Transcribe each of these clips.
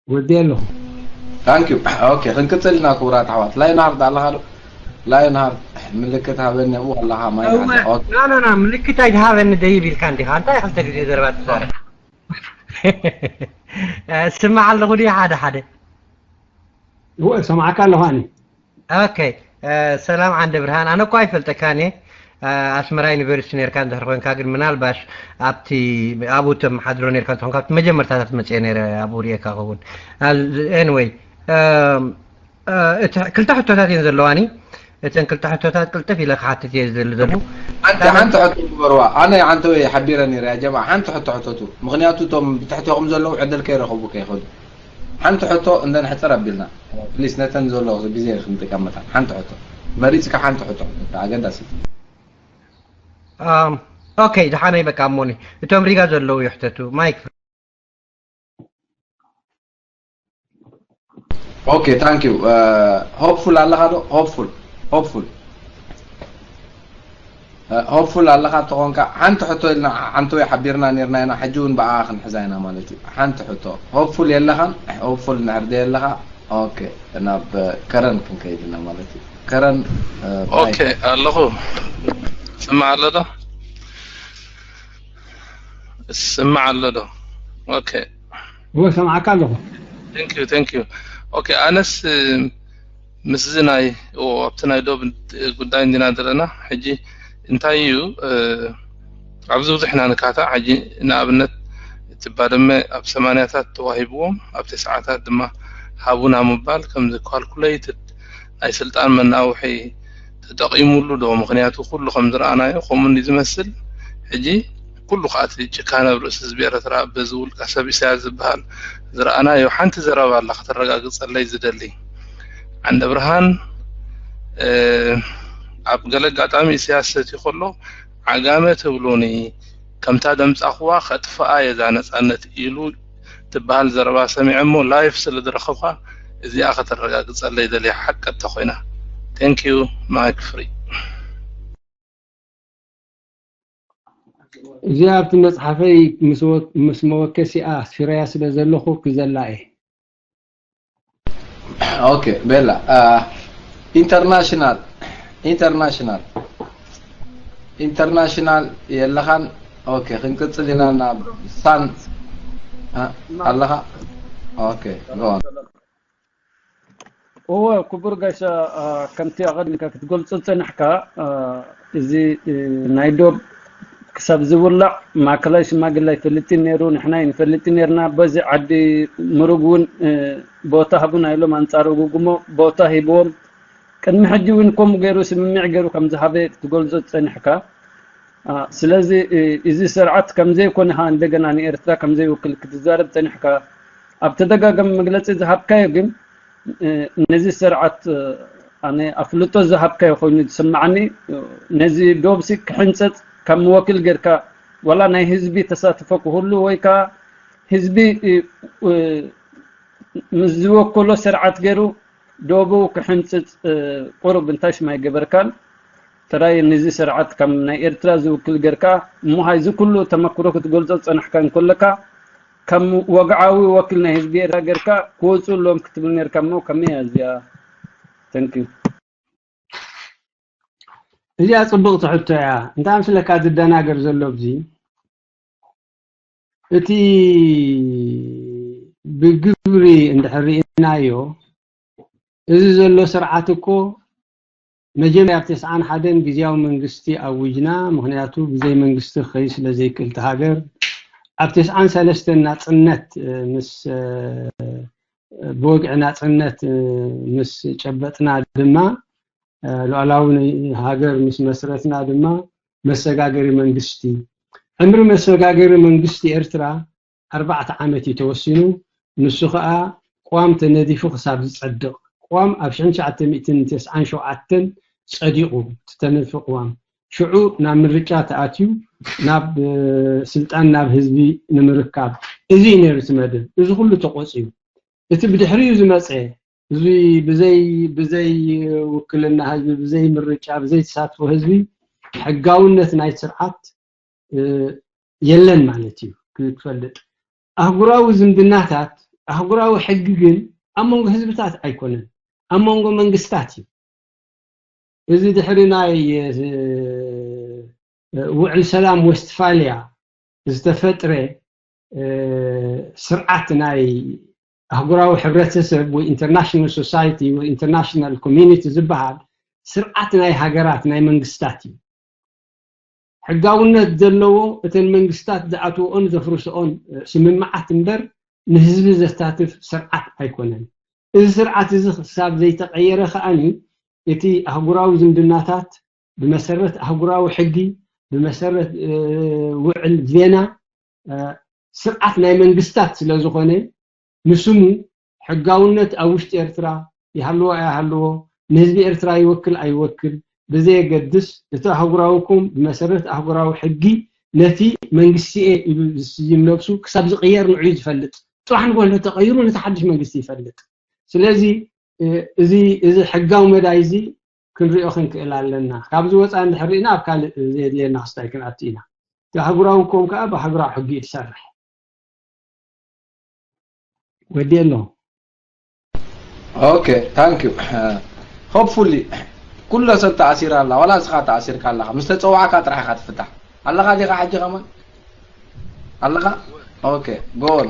ወዲ ኣለኹ። ታንክ ዩ። ኦኬ፣ ክንቅጽል ኢና ክቡራት ኣሕዋት። ላይንሃርድ ኣለኻ ዶ? ላይንሃርድ፣ ምልክት ሃበኒ። ኣብኡ ኣለኻ፣ ማይ እወ፣ ኣለኻ። ኦኬ። ኖ ኖ ኖ፣ ምልክት ኣይትሃበኒ ደይብ ኢልካ እንዲኻ። እንታይ ክልተ ግዜ ዘረባ ትዛረብ? ስማዕ ኣለኹ ድዩ ሓደ ሓደ? እወ፣ ሰማዕካ ኣለኹ ኣነ። ኦኬ፣ ሰላም ዓንደ ብርሃን። ኣነ እኮ ኣይፈልጠካን እየ። ኣስመራ ዩኒቨርሲቲ ነርካ እንድሕር ኮንካ ግን፣ ምናልባሽ ኣብቲ ኣብኡ ተመሓድሮ ነርካ እንተኾንካ፣ ኣብቲ መጀመርታታት መፅአ ነረ ኣብኡ ርእየካ ኸውን። ኤንወይ፣ እቲ ክልተ ሕቶታት እየን ዘለዋኒ። እተን ክልተ ሕቶታት ቅልጥፍ ኢለ ክሓትት እየ ዝደሊ ዘለኹ። ሓንቲ ሓንቲ ሕቶ ግበርዋ። ኣነ ሓንቲ ወይ ሓቢረ ነይረ፣ ያ ጀማዓ፣ ሓንቲ ሕቶ ሕተቱ። ምኽንያቱ እቶም ብትሕቴኹም ዘለዉ ዕድል ከይረኸቡ ከይኸዱ። ሓንቲ ሕቶ እንደን ሕፅር ኣቢልና፣ ፕሊስ፣ ነተን ዘሎ ግዜ ክንጥቀመታ። ሓንቲ ሕቶ መሪፅካ፣ ሓንቲ ሕቶ ሕተቱ፣ ኣገዳሲት። ኦኬ፣ ደሓነይ፣ በቃ እሞኒ እቶም ሪጋ ዘለዉ ይሕተቱ። ማይክ ፍሪ። ኦኬ፣ ታንክ ዩ። ሆፕፉል ኣለኻ ዶ? ሆፕፉል፣ ሆፕፉል፣ ሆፕፉል ኣለኻ እንተኾንካ፣ ሓንቲ ሕቶ ኢልና፣ ሓንቲ ወይ ሓቢርና ነርና ኢና፣ ሕጂ እውን ብኣ ክንሕዛ ኢና ማለት እዩ። ሓንቲ ሕቶ፣ ሆፕፉል የለኻን? ሆፕፉል እንድሕር ዘየለኻ፣ ኦኬ፣ ናብ ከረን ክንከይድ ኢና ማለት እዩ። ከረን፣ ኦኬ፣ ኣለኹ። ስማዕ ኣሎ ዶ? ስማዕ ኣሎ ዶ? ኦኬ። እወ፣ ሰማዕካ ኣለኹ። Thank you, thank you. ኦኬ፣ ኣነስ ምስዚ ናይ፣ ኦ፣ ኣብቲ ናይ ዶብ ጉዳይ እንዲና ዘለና። ሕጂ እንታይ እዩ፣ እ፣ ኣብዚ ብዙሕ ኢና ንካታዕ። ሕጂ ንኣብነት እቲ ባድመ ኣብ ሰማንያታት ተዋሂብዎም፣ ኣብ ተስዓታት ድማ ሃቡና ምባል ከምዚ ካልኩሌትድ ናይ ስልጣን መናውሒ ተጠቒሙሉ ዶ? ምኽንያቱ ኩሉ ከም ዝረኣናዮ ከምኡ እንዲ ዝመስል። ሕጂ ኩሉ ከኣ እቲ ጭካነ ኣብ ርእሲ ህዝቢ ኤርትራ በዚ ውልቀ ሰብ ኢሳያስ ዝበሃል ዝረኣናዮ። ሓንቲ ዘረባ ኣላ ከተረጋግጸለይ ዝደሊ። ዓንደ ብርሃን፣ እ፣ ኣብ ገለ ኣጋጣሚ ኢሳያስ ሰትዩ ከሎ ዓጋመ ትብሉኒ፣ ከምታ ደምጻኹዋ ከጥፍኣ እየ እዛ ነጻነት ኢሉ ትበሃል ዘረባ ሰሚዐ እሞ ላይፍ ስለ ዝረኸብካ እዚኣ ከተረጋግጸለይ ደልየ ሓቂ እንተኾይና። Thank you, mic free. እዚኣ ኣብቲ መጽሓፈይ ምስ ወ-፣ ምስ መወከሲኣ ኣስፊረያ ስለ ዘለኹ ክዘላ እየ። ኦኬ፣ ቤላ፣ አ፣ ኢንተርናሽናል፣ ኢንተርናሽናል፣ ኢንተርናሽናል የለኻን። ኦኬ፣ ክንቅጽል ኢና ናብ ሳን፣ አ፣ ኣለኻ? ኦኬ፣ go on። እወ፣ ክቡር ጋሻ፣ አ፣ ከምቲ ኣቐዲምካ ክትገልጾ ዝጸናሕካ፣ አ፣ እዚ፣ እ፣ ናይ ዶብ ክሳብ ዝውላዕ ማእከላይ ሽማግለ ኣይፈልጥን ነይሩ፣ ንሕና ኣይንፈልጥን ነርና። በዚ ዓዲ ምሩግ እውን፣ እ፣ ቦታ ሃቡና ኢሎም ኣንጻር ጉጉሞ ቦታ ሂብዎም። ቅድሚ ሕጂ እውን ከምኡ ገይሩ ስምምዕ ገይሩ ከም ዝሃበ ክትገልጾ ዝጸንሕካ። አ፣ ስለዚ፣ እ፣ እዚ ስርዓት ከም ዘይኮነ ኸኣ እንደገና ንኤርትራ ከም ዘይውክል ክትዛረብ ጸኒሕካ። ኣብ ተደጋጋሚ መግለጺ ዝሃብካዮ ግን፣ እ፣ ነዚ ስርዓት፣ እ፣ ኣነ ኣፍልጦ ዝሃብካዮ ኮይኑ ዝስምዓኒ። እ፣ ነዚ ዶብሲ ክሕንጸጽ ከም ወኪል ጌርካ፣ ዋላ ናይ ህዝቢ ተሳትፎ ክህሉ ወይ ከኣ ህዝቢ፣ እ፣ እ፣ ምስ ዝወከሎ ስርዓት ገይሩ ዶቡ ክሕንጽጽ፣ እ፣ ቁሩብ እንታይ ሽም ኣይገበርካን። ጥራይ ነዚ ስርዓት ከም ናይ ኤርትራ ዝውክል ጌርካ፣ እሞ ሃይ እዚ ኩሉ ተመክሮ ክትገልጾ ዝጸናሕካ እንከለካ፣ ከም ወግዓዊ ወኪል ናይ ህዝቢ ኤርትራ ጌርካ ክወጽኡ ኣለዎም ክትብል ኔርካ እሞ ከመይ እያ እዚኣ? Thank you። እዚኣ ጽብቕቲ ሕቶ እያ። እንታይ ምስለካ ዝደናገር ዘሎ ኣብዚ፣ እቲ ብግብሪ እንድሕር ርኢናዮ፣ እዚ ዘሎ ስርዓት እኮ መጀመርያ ኣብ ተስዓን ሓደን ግዝያዊ መንግስቲ ኣዊጅና፣ ምኽንያቱ ብዘይ መንግስቲ ክኸይድ ስለ ዘይክእል እቲ ሃገር። ኣብ ተስዓን ሰለስተን ናጽነት፣ እ፣ ምስ፣ እ፣ ብወግዒ ናጽነት፣ እ፣ ምስ ጨበጥና ድማ፣ እ፣ ሉዓላዊ ሃገር ምስ መስረትና ድማ መሰጋገሪ መንግስቲ፣ ዕምሪ መሰጋገሪ መንግስቲ ኤርትራ ኣርባዕተ ዓመት እዩ ተወሲኑ። ንሱ ኸኣ ቅዋም ተነዲፉ ክሳብ ዝጸድቕ፣ ቅዋም ኣብ ሽሕን ትሽዓተ ሚእትን ተስዓን ሸውዓተን ጸዲቑ፣ እቲ ተነድፈ ቅዋም። ሽዑ ናብ ምርጫ ተኣትዩ፣ ናብ፣ እ፣ ስልጣን ናብ ህዝቢ ንምርካብ። እዚ እዩ ነይሩ እቲ መደብ። እዚ ኩሉ ተቖጽዩ። እቲ ብድሕሪኡ ዝመጸ፣ እዚ ብዘይ፣ ብዘይ ውክልና ህዝቢ፣ ብዘይ ምርጫ፣ ብዘይ ተሳትፎ ህዝቢ፣ ሕጋውነት ናይ ስርዓት፣ እ፣ የለን ማለት እዩ። ክፈልጥ፣ ኣህጉራዊ ዝምድናታት ኣህጉራዊ ሕጊ ግን ኣብ መንጎ ህዝብታት ኣይኮነን፣ ኣብ መንጎ መንግስታት እዩ። እዚ ድሕሪ ናይ ውዕል ሰላም ዌስትፋልያ ዝተፈጥረ ስርዓት ናይ ኣህጉራዊ ሕብረተሰብ ወይ ኢንተርናሽናል ሶሳይቲ ወይ ኢንተርናሽናል ኮሚኒቲ ዝበሃል ስርዓት ናይ ሃገራት ናይ መንግስታት እዩ። ሕጋውነት ዘለዎ እተን መንግስታት ዝኣትወኦን ዘፍርሰኦን ስምምዓት እምበር ንህዝቢ ዘሳትፍ ስርዓት ኣይኮነን። እዚ ስርዓት እዚ ክሳብ ዘይተቐየረ ከኣኒ እቲ ኣህጉራዊ ዝምድናታት ብመሰረት ኣህጉራዊ ሕጊ ብመሰረት ውዕል ቬና ስርዓት ናይ መንግስታት ስለ ዝኾነ ንስሙ ሕጋውነት ኣብ ውሽጢ ኤርትራ ይሃልዎ ኣይሃልዎ ንህዝቢ ኤርትራ ይወክል ኣይወክል ብዘየገድስ እቲ ኣህጉራዊ ኮም ብመሰረት ኣህጉራዊ ሕጊ ነቲ መንግስቲ እየ ኢሉ ዝስይም ነብሱ ክሳብ ዝቕየር ንዑ ዝፈልጥ። ጽባሕ ንጎሎ ተቐይሩ ነቲ ሓድሽ መንግስቲ ይፈልጥ። ስለዚ እዚ እዚ ሕጋዊ መዳይ እዚ ክንሪኦ ክንክእል ኣለና። ካብዚ ወፃ እንድሕር ርኢና ኣብ ካልእ ዘየድልየና ክስታይ ክንኣቱ ኢና። እቲ ኣህጉራዊ ኮም ከዓ ብኣህጉራዊ ሕጊ እዩ ዝሰርሕ። ወዲ ኣሎ። ኦኬ ታንክ ዩ። ሆፕፉሊ ኩሎ ሰብ ተኣሲራ ኣላ ዋላ እስኻ ተኣሲርካ ኣለኻ ምስ ተፀዋዕካ ጥራሕ ኢኻ ትፍታሕ ኣለኻ ዲኻ ሕጂ ከማን ኣለኻ ኦኬ ጎል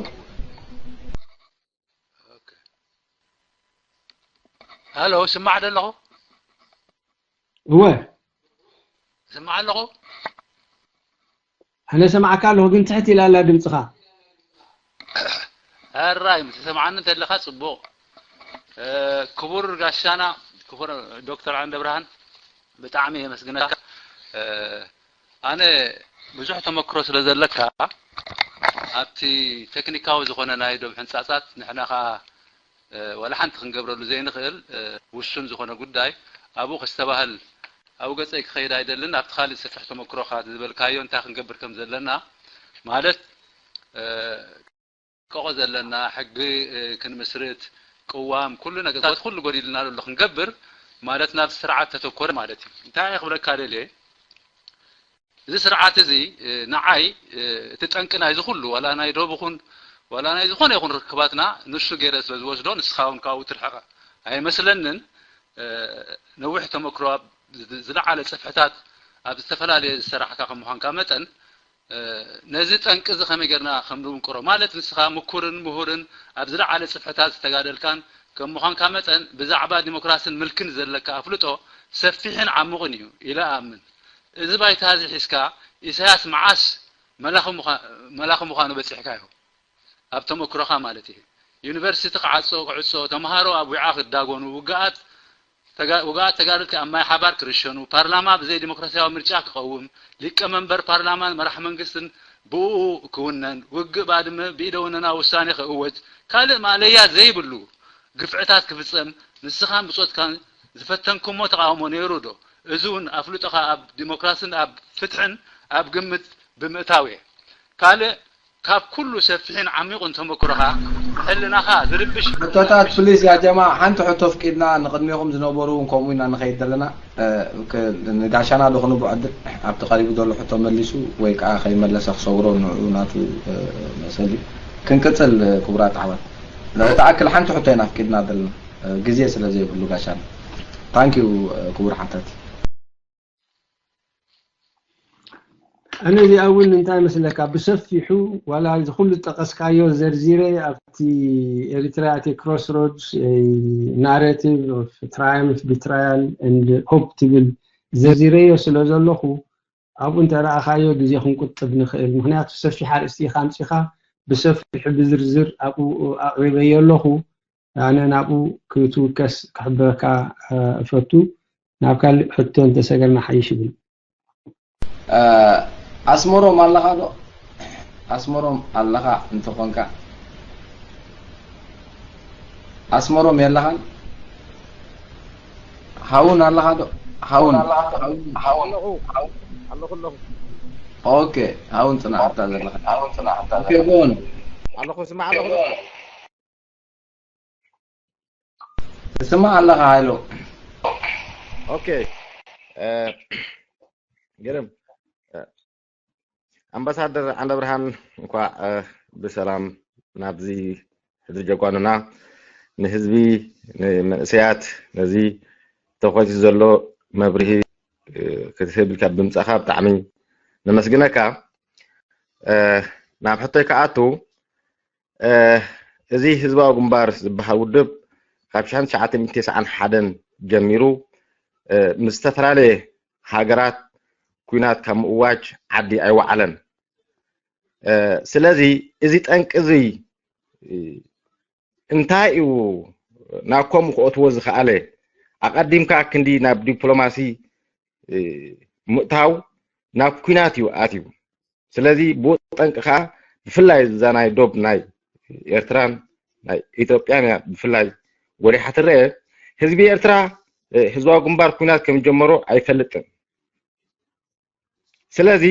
ሃሎ ስማዕ ደለኹ እወ ስማዕ ኣለኹ ኣነ ሰማዕካ ኣለኹ ግን ትሕት ኢላ ኣላ ድምፅኻ ኣራይ ምስ ሰማዓኒ እንተለኻ ጽቡቕ ክቡር ጋሻና ክቡር ዶክተር ዓንደብርሃን ብጣዕሚ የመስግነካ ኣነ ብዙሕ ተመክሮ ስለ ዘለካ ኣብቲ ቴክኒካዊ ዝኾነ ናይ ዶብ ሕንጻጻት ንሕና ኸኣ ዋላ ሓንቲ ክንገብረሉ ዘይንኽእል ውሱን ዝኾነ ጉዳይ ኣብኡ ከስተባህል ኣብኡ ገጸይ ክኸይድ ኣይደልን ኣብቲ ካልእ ሰፊሕ ተመክሮኻ ዝበልካዮ እንታይ ክንገብር ከም ዘለና ማለት ቀቆ ዘለና ሕጊ ክንምስርት ቅዋም ኩሉ ነገራት ኩሉ ጎዲልና ዘሎ ክንገብር ማለት ናብ ስርዓት ተተኮረ ማለት እዩ እንታይ ክብለካ ደልየ እዚ ስርዓት እዚ ንዓይ እቲ ጠንቂ ናይዚ ኩሉ ዋላ ናይ ዶብ ይኹን ዋላ ናይ ዝኾነ ይኹን ርክባትና ንሱ ገይረ ስለ ዝወስዶ ንስኻ እውን ካብኡ ትርሕቐ ኣይመስለንን ነዊሕ ተመክሮ ዝለዓለ ፅፍሕታት ኣብ ዝተፈላለየ ዝሰራሕካ ከም ምዃንካ መጠን ነዚ ጠንቂ እዚ ከመይ ጌርና ከም ንውንቅሮ ማለት ንስኻ ምኩርን ምሁርን ኣብ ዝለዓለ ፅፍሕታት ዝተጋደልካን ከም ምዃንካ መጠን ብዛዕባ ዲሞክራስን ምልክን ዘለካ ኣፍልጦ ሰፊሕን ዓሙቕን እዩ ኢለ እኣምን። እዚ ባይታ እዚ ሒዝካ ኢሳያስ መዓስ መላኺ ምዃኑ በፂሕካዮ? ኣብ ተመክሮኻ ማለት እዩ። ዩኒቨርሲቲ ክዓጾ ክዕጾ፣ ተምሃሮ ኣብ ዊዓ ክዳጎኑ፣ ውግኣት ውግኣት ተጋደልቲ ኣብ ማይ ሓባር ክርሸኑ፣ ፓርላማ ብዘይ ዲሞክራሲያዊ ምርጫ ክቐውም፣ ሊቀ መንበር ፓርላማን መራሕ መንግስትን ብእኡ ክውነን፣ ውግእ ባድመ ብኢደ ወነና ውሳኔ ክእወጅ፣ ካልእ ማእለያ ዘይብሉ ግፍዕታት ክፍጸም ንስኻን ብጾትካን ዝፈተንኩሞ ተቓውሞ ነይሩ ዶ? እዚ እውን ኣፍልጦኻ ኣብ ዲሞክራስን ኣብ ፍትሕን ኣብ ግምት ብምእታው እየ። ካልእ ካብ ኩሉ ሰፊሕን ዓሚቑን ተመክሮኻ ንሕልናኻ ዝርብሽ ሕቶታት ፕሊስ ያ ጀማ ሓንቲ ሕቶ ፍቂድና ንቕድሚኹም ዝነበሩ እውን ከምኡ ኢና ንኸይድ ዘለና ንጋሻና ዶ ክንቦ ዕድል ኣብቲ ቀሪቡ ዘሎ ሕቶ መሊሱ ወይ ከዓ ከይመለሰ ክሰውሮ ንዑ ናቱ መሰል እዩ ክንቅፅል ክቡራት ኣሕዋት ንክትኣክል ሓንቲ ሕቶ ኢና ኣፍቂድና ዘለና ግዜ ስለ ዘይብሉ ጋሻና ታንኪዩ ክቡር ሓታቲ ኣነ እዚኣ እውን እንታይ መስለካ ብሰፊሑ ዋላ እዚ ኩሉ ዝጠቀስካዮ ዘርዚረ ኣብቲ ኤሪትራ እቲ crossroads narrative of triumph betrayal and hope ትብል ዘርዚረዮ ስለ ዘለኹ ኣብኡ እንተረኣኻዮ ግዜ ክንቁጥብ ንኽእል ምክንያቱ ሰፊሕ ኣርእስቲ ኢኻ ኣምፂኻ ብሰፊሑ ብዝርዝር ኣብኡ ኣቕሪበዮ ኣለኹ ኣነ ናብኡ ክትውከስ ክሕብረካ እፈቱ ናብ ካልእ ሕቶ እንተሰገርና ሓይሽ ይብል ኣስመሮም ኣለኻ ዶ ኣስመሮም ኣለኻ እንተኾንካ ኣስመሮም የለኻን ሃውን ኣለኻ ዶ ሃውን ኦኬ ሃውን ፅናሕ ኣታ ዘለኻ ኦኬ ጎን ኣለኹ ስማዕ ኣለኹ ትስማዕ ኣለኻ ሃይሉ ኦኬ ግርም ኣምባሳደር ዓንደብርሃን እንኳዕ ብሰላም ናብዚ ሕድሪ ጀጓኑና ንህዝቢ፣ ንመንእሰያት፣ ነዚ ተኾይቱ ዘሎ መብርሂ ክትህብ ኢልካ ብምጻኻ ብጣዕሚ ነመስግነካ። ናብ ሕቶይ ክኣቱ፣ እዚ ህዝባዊ ግንባር ዝበሃል ውድብ ካብ ሽሕን ትሽዓተ ሚእትን ተስዓን ሓደን ጀሚሩ ምስ ዝተፈላለየ ሃገራት ኲናት ካብ ምእዋጅ ዓዲ ኣይወዓለን። ስለዚ እዚ ጠንቂ እዚ እንታይ እዩ ናብ ከምኡ ክእትዎ ዝኸኣለ? ኣቐዲምካ ክንዲ ናብ ዲፕሎማሲ ምእታው ናብ ኲናት እዩ ኣትዩ። ስለዚ ብኡ ጠንቂ ከዓ ብፍላይ እዛ ናይ ዶብ ናይ ኤርትራን ናይ ኢትዮጵያን እያ ብፍላይ ጎሊሓ ትረአ። ህዝቢ ኤርትራ ህዝባዊ ግንባር ኲናት ከም ጀመሮ ኣይፈልጥን። ስለዚ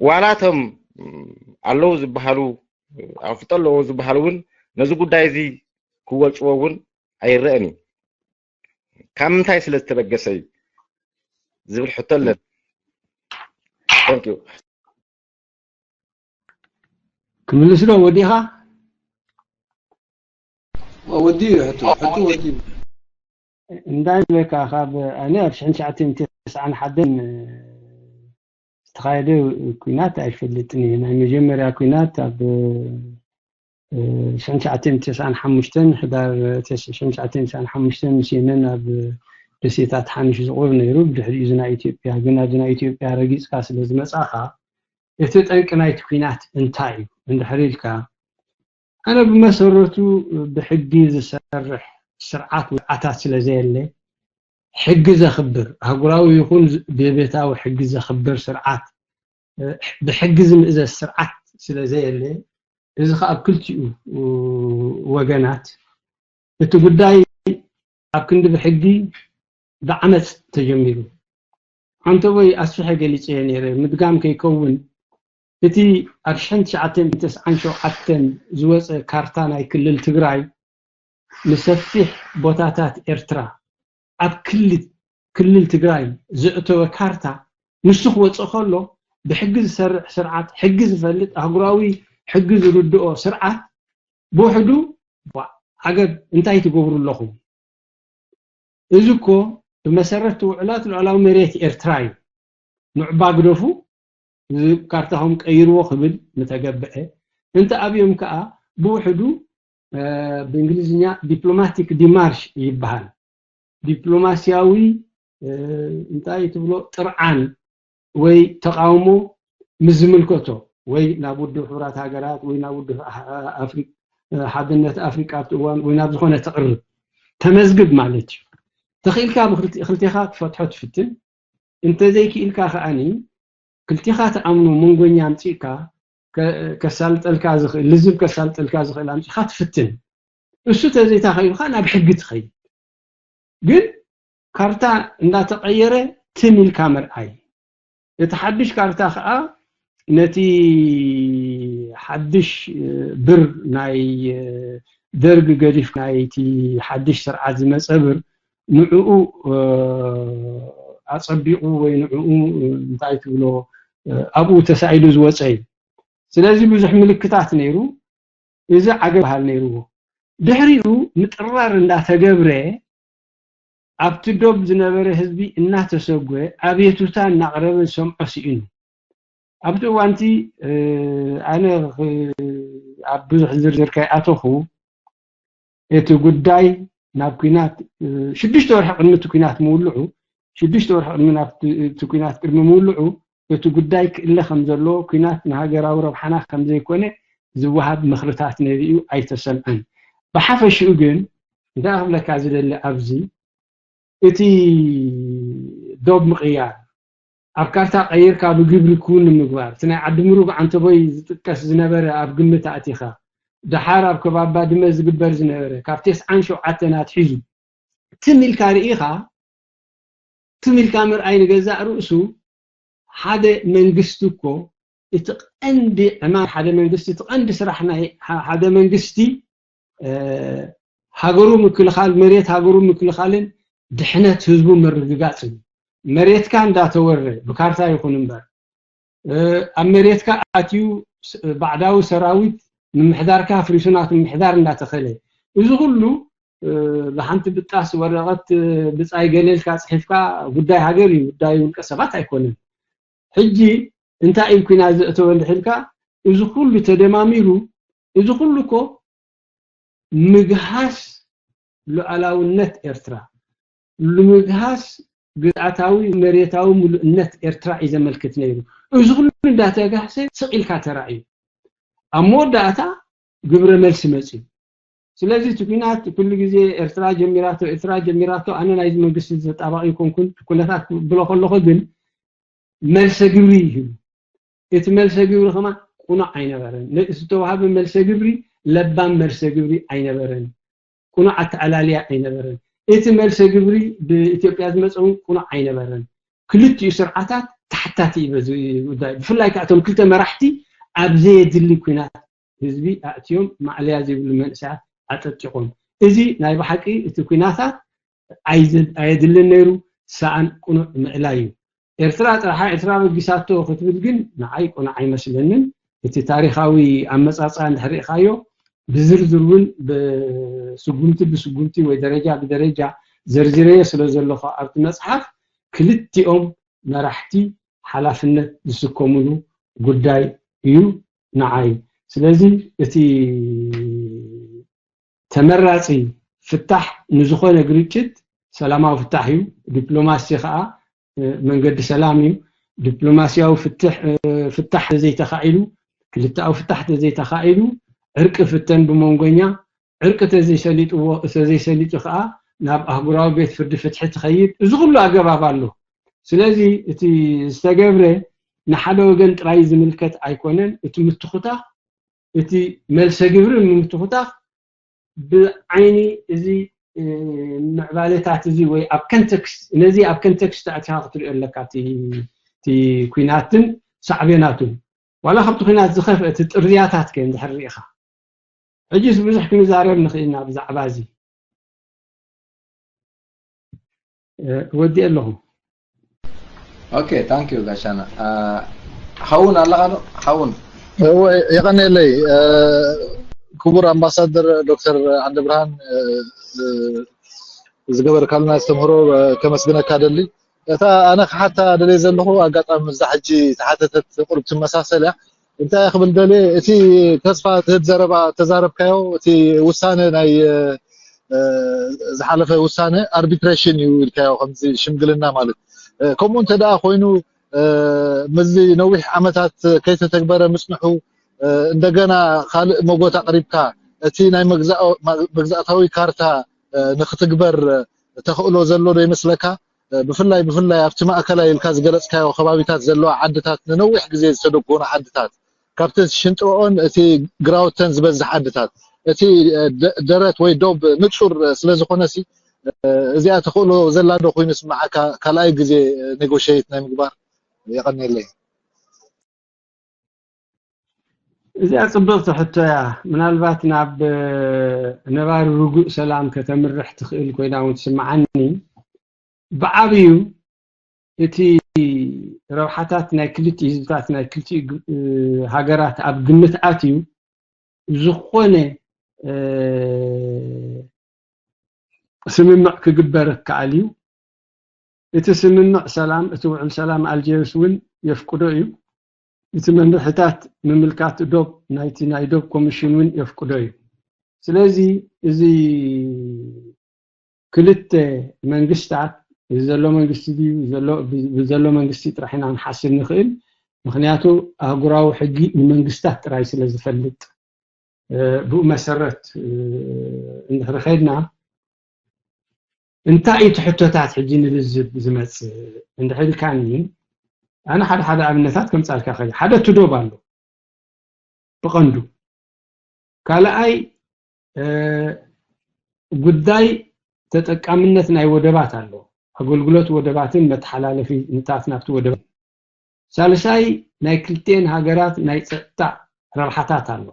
ዋላ እቶም ኣለዉ ዝበሃሉ ኣፍልጦ ኣለዎ ዝበሃሉ እውን ነዚ ጉዳይ እዚ ክወልጭዎ እውን ኣይረአን እዩ። ካብ ምንታይ ስለ ዝተበገሰ እዩ ዝብል ሕቶ ኣለኒ። ክምልስ ዶ ወዲኻ? ወዲ ሕቶ ሕቶ ወዲ እንታይ ብለካ ካብ ኣነ ኣብ ሽሕን ትሽዓተ ሚእትን ተስዓን ሓደን ዝተኻየደ ኲናት ኣይፈልጥን እየ። ናይ መጀመርያ ኲናት ኣብ ሽሕን ትሽዓተ ሚእትን ተስዓን ሓሙሽተን ሕዳር ሽሕን ትሽዓተ ሚእትን ተስዓን ሓሙሽተን ምስ የመን ኣብ ደሴታት ሓንሽ ዝቑር ነይሩ። ብድሕሪኡ እዚ ናይ ኢትዮጵያ ግን ኣብዚ ናይ ኢትዮጵያ ረጊፅካ ስለ ዝመፃኻ እቲ ጠንቂ ናይቲ ኲናት እንታይ እዩ እንድሕር ኢልካ ኣነ ብመሰረቱ ብሕጊ ዝሰርሕ ስርዓት ውድዓታት ስለ ዘየለ ሕጊ ዘኽብር ኣህጉራዊ ይኹን ብቤታዊ ሕጊ ዘኽብር ስርዓት ብሕጊ ዝምእዘዝ ስርዓት ስለ ዘየለ እዚ ከዓ ኣብ ክልቲኡ ወገናት እቲ ጉዳይ ኣብ ክንዲ ብሕጊ ብዓመፅ ተጀሚሩ። ኣንተቦይ ኣስፍሐ ገሊፀዮ ነይረ ምድጋም ከይከውን እቲ ኣብ ሽሕን ትሽዓተ ሚእትን ተስዓን ሸውዓተን ዝወፀ ካርታ ናይ ክልል ትግራይ ንሰፊሕ ቦታታት ኤርትራ ኣብ ክልል ትግራይ ዘእተወ ካርታ ንሱ ክወፅእ ከሎ ብሕጊ ዝሰርሕ ስርዓት ሕጊ ዝፈልጥ ኣህጉራዊ ሕጊ ዝርድኦ ስርዓት ብውሕዱ ዓገብ እንታይ ትገብሩ ኣለኹም? እዚ እኮ ብመሰረት ውዕላት ልዑላዊ መሬት ኤርትራ እዩ። ንዑባ ግደፉ፣ እዚ ካርታኹም ቀይርዎ ክብል ምተገብዐ። እንተ ኣብዮም ከዓ ብውሕዱ ብእንግሊዝኛ ዲፕሎማቲክ ዲማርሽ ይበሃል። ዲፕሎማሲያዊ እንታይ ትብሎ ጥርዓን ወይ ተቃውሞ ምስ ዝምልከቶ ወይ ናብ ውድብ ሕቡራት ሃገራት ወይ ናብ ውድብ ሓድነት ኣፍሪቃ ኣብቲ እዋን ወይ ናብ ዝኾነ ተቕርብ ተመዝግብ ማለት እዩ። ተኽኢልካ ብክልቲኻ ትፈትሖ ትፍትን እንተዘይክኢልካ ከዓኒ ክልቲኻ ትኣምኖ መንጎኛ ኣምፂእካ ከሳልጠልካ ዝኽእል ልዝብ ከሳልጠልካ ዝኽእል ኣምፂእካ ትፍትን እሱ ተዘይታ ከይልካ ናብ ሕጊ ትኸይድ ግን ካርታ እንዳተቐየረ ትም ኢልካ ምርኣይ እቲ ሓድሽ ካርታ ከዓ ነቲ ሓድሽ ብር ናይ ደርግ ገዲፍ ናይቲ ሓድሽ ስርዓት ዝመፀ ብር ንዕኡ ኣፀቢቑ ወይ ንዕኡ እንታይ ትብሎ ኣብኡ ተሳኢሉ ዝወፀ እዩ። ስለዚ ብዙሕ ምልክታት ነይሩ። እዚ ዓገብ በሃል ነይርዎ። ድሕሪኡ ምጥርራር እንዳተገብረ ኣብቲ ዶብ ዝነበረ ህዝቢ እናተሰጎ ኣቤቱታ እናቕረበ ዝሰምዖ ስኢኑ። ኣብቲ እዋንቲ ኣነ ኣብ ብዙሕ ዝርዝር ከይኣተኹ እቲ ጉዳይ ናብ ኲናት ሽዱሽተ ወርሒ ቅድሚ እቲ ኲናት ምውልዑ ሽዱሽተ ወርሒ ቅድሚ ናብቲ ኲናት ቅድሚ ምውልዑ እቲ ጉዳይ ክእለ ከም ዘለዎ ኲናት ንሃገራዊ ረብሓና ከም ዘይኮነ ዝወሃብ ምኽርታት ነይሩ እዩ ኣይተሰምዐን። ብሓፈሽኡ ግን እንታይ ክብለካ ዝደሊ ኣብዚ እቲ ዶብ ምቕያር ኣብ ካርታ ቀይርካ ብግብሪ ክውን ንምግባር እቲ ናይ ዓዲ ምሩግ ዓንተቦይ ዝጥቀስ ዝነበረ ኣብ ግምት ኣእቲኻ ደሓር ኣብ ከባቢ ባድመ ዝግበር ዝነበረ ካብ ተስዓን ሸውዓተን ኣትሒዙ ትም ኢልካ ርኢኻ ትም ኢልካ ምርኣይ ንገዛእ ርእሱ ሓደ መንግስቲ እኮ እቲ ቀንዲ ዕማም ሓደ መንግስቲ እቲ ቀንዲ ስራሕ ናይ ሓደ መንግስቲ ሃገሩ ምክልኻል መሬት ሃገሩ ምክልኻልን ድሕነት ህዝቡ ምርግጋፅን መሬትካ እንዳተወረ ብካርታ ይኹን እምበር ኣብ መሬትካ ኣትዩ ባዕዳዊ ሰራዊት ምምሕዳርካ ኣፍሪሱ ናቱ ምምሕዳር እንዳተኸለ፣ እዚ ኩሉ ብሓንቲ ብጣስ ወረቐት ብጻይ ገለ ኢልካ ጽሒፍካ ጉዳይ ሃገር እዩ፣ ጉዳይ ውልቀ ሰባት ኣይኮነን። ሕጂ እንታይ እዩ ኲናት ዘእተወ እንድሕልካ፣ እዚ ኩሉ ተደማሚሩ፣ እዚ ኩሉ እኮ ምግሃስ ሉዓላውነት ኤርትራ፣ ንምግሃስ ግዝኣታዊ መሬታዊ ምሉእነት ኤርትራ እዩ ዘመልክት ነይሩ። እዚ ኩሉ እንዳተጋህሰ ስቕ ኢልካ ተራእዩ። ኣብ መወዳእታ ግብረ መልሲ መፅዩ። ስለዚ እቲ ኲናት ኩሉ ግዜ ኤርትራ ጀሚራቶ፣ ኤርትራ ጀሚራቶ፣ ኣነ ናይዚ መንግስቲ ተጣባቂ ይኮንኩን፣ ኩነታት ክብሎ ከለኹ ግን መልሰ ግብሪ ይህቡ። እቲ መልሰ ግብሪ ከማ ቁኑዕ ኣይነበረን። ዝተዋሃበ መልሰ ግብሪ ለባም መልሰ ግብሪ ኣይነበረን። ቁኑዕ ኣተኣላልያ ኣይነበረን። እቲ መልሰ ግብሪ ብኢትዮጵያ ዝመፀ እውን ቁኑዕ ኣይነበረን። ክልቲኡ ስርዓታት ተሓታቲ እዩ በዚ ጉዳይ። ብፍላይ ከዓ እቶም ክልተ መራሕቲ ኣብ ዘየድሊ ኲናት ህዝቢ ኣእትዮም ማዕለያ ዘይብሉ መንእሰያት ኣጠጢቖም። እዚ ናይ ብሓቂ እቲ ኲናታት ኣይዘ- ኣየድልን ነይሩ፣ ሰኣን ቁኑዕ ምእላይ እዩ። ኤርትራ ጥራሓ ኤርትራ በጊሳቶ ክትብል ግን ንዓይ ቁኑዕ ኣይመስለንን። እቲ ታሪኻዊ ኣመጻጽኣ እንድሕር ርኢኻዮ ብዝርዝር እውን ብስጉምቲ ብስጉምቲ ወይ ደረጃ ብደረጃ ዘርዚረዮ ስለ ዘለኹ ኣብቲ መጽሓፍ ክልቲኦም መራሕቲ ሓላፍነት ዝስከሙሉ ጉዳይ እዩ ንዓይ። ስለዚ እቲ ተመራጺ ፍታሕ ንዝኾነ ግርጭት ሰላማዊ ፍታሕ እዩ። ዲፕሎማሲ ከዓ መንገዲ ሰላም እዩ። ዲፕሎማሲያዊ ፍትሕ ፍታሕ ተዘይተኻኢሉ፣ ክልተኣዊ ፍታሕ ተዘይተኻኢሉ፣ ዕርቂ ፍተን ብመንጎኛ፣ ዕርቂ ተዘይሰሊጥዎ ተዘይሰሊጡ ከዓ ናብ ኣህጉራዊ ቤት ፍርዲ ፍትሒ ትኸይድ። እዚ ኩሉ ኣገባብ ኣሎ። ስለዚ እቲ ዝተገብረ ንሓደ ወገን ጥራይ ዝምልከት ኣይኮነን። እቲ ምትኹታኽ እቲ መልሰ ግብሪ ንምትኹታኽ ብዓይኒ እዚ ምዕባለታት እዚ ወይ ኣብ ኮንቴክስት ነዚ ኣብ ኮንቴክስት ኣእቲኻ ክትሪኦ ኣለካ። እቲ ኩናትን ሳዕቤናቱን ዋላ ካብቲ ኩናት ዝኸፍአ እቲ ጥርያታት ከ እንድሕር ርኢኻ ሕጂስ ብዙሕ ክንዛረብ ንኽእል ኢና ብዛዕባ እዚ። ወዲእ ኣለኹ። ኦኬ ታንክ ዩ ጋሻና። ሓውን ኣለኻ ዶ ሓውን? የቐኔለይ ክቡር ኣምባሳደር ዶክተር ዓንደብርሃን ዝገበርካልና ኣስተምህሮ ከመስግነካ ደሊ። እታ ኣነ ክሓታ ደልየ ዘለኹ ኣጋጣሚ እዛ ሕጂ ተሓተተት ቁርብ ትመሳሰል እያ። እንታይ ክብል ደልየ እቲ ተስፋ ትህብ ዘረባ ተዛረብካዮ እቲ ውሳነ ናይ ዝሓለፈ ውሳነ ኣርቢትሬሽን እዩ ኢልካዮ ከምዚ ሽምግልና ማለት ከምኡ እንተ ደኣ ኮይኑ ምስዚ ነዊሕ ዓመታት ከይተተግበረ ምጽንሑ እንደገና ካልእ መጎት ኣቕሪብካ እቲ ናይ መግዛእታዊ ካርታ ንክትግበር ተኽእሎ ዘሎ ዶ ይመስለካ? ብፍላይ ብፍላይ ኣብቲ ማእከላይ ኢልካ ዝገለጽካዮ ከባቢታት ዘለዋ ዓድታት ንነዊሕ ግዜ ዝተደጎኑ ዓድታት ካብቲ ሽንጥሮኦን እቲ ግራውተን ዝበዝሕ ዓድታት እቲ ደረት ወይ ዶብ ንጹር ስለ ዝኾነ ሲ እዚኣ ተኽእሎ ዘላ ዶ ኮይኑ ስምዓካ ካልኣይ ግዜ ኔጎሽየት ናይ ምግባር? የቐንየለይ። እዚኣ ጽብቕቲ ሕቶ እያ። ምናልባት ናብ ነባሪ ርጉእ ሰላም ከተምርሕ ትኽእል ኮይና እውን ትስምዓኒ። ብዓብዩ እቲ ረብሓታት ናይ ክልቲኡ ህዝብታት ናይ ክልቲኡ ሃገራት ኣብ ግምት ኣትዩ ዝኾነ ስምምዕ ክግበር ይከኣል እዩ። እቲ ስምምዕ ሰላም፣ እቲ ውዕል ሰላም ኣልጀርስ እውን የፍቅዶ እዩ። እቲ መምርሕታት ምምልካት ዶብ ናይቲ ናይ ዶብ ኮሚሽን እውን የፍቅዶ እዩ። ስለዚ እዚ ክልተ መንግስታት እዚ ዘሎ መንግስቲ ድዩ ዘሎ ብዘሎ መንግስቲ ጥራሕ ኢና ንሓስብ ንኽእል። ምክንያቱ ኣህጉራዊ ሕጊ ንመንግስታት ጥራይ ስለ ዝፈልጥ ብኡ መሰረት እንድሕሪ ከድና እንታይ እዩ እቲ ሕቶታት ሕጂ ንልዝብ ዝመፅእ እንድሕልካኒ ኣነ ሓደ ሓደ ኣብነታት ከምፃልካ ከ ሓደ ትዶብ ኣሎ ብቐንዱ ካልኣይ ጉዳይ ተጠቃምነት ናይ ወደባት ኣሎ ኣገልግሎት ወደባትን መተሓላለፊ ንታት ናብቲ ወደባት ሳልሳይ ናይ ክልቲኤን ሃገራት ናይ ፀጥታ ረብሓታት ኣሎ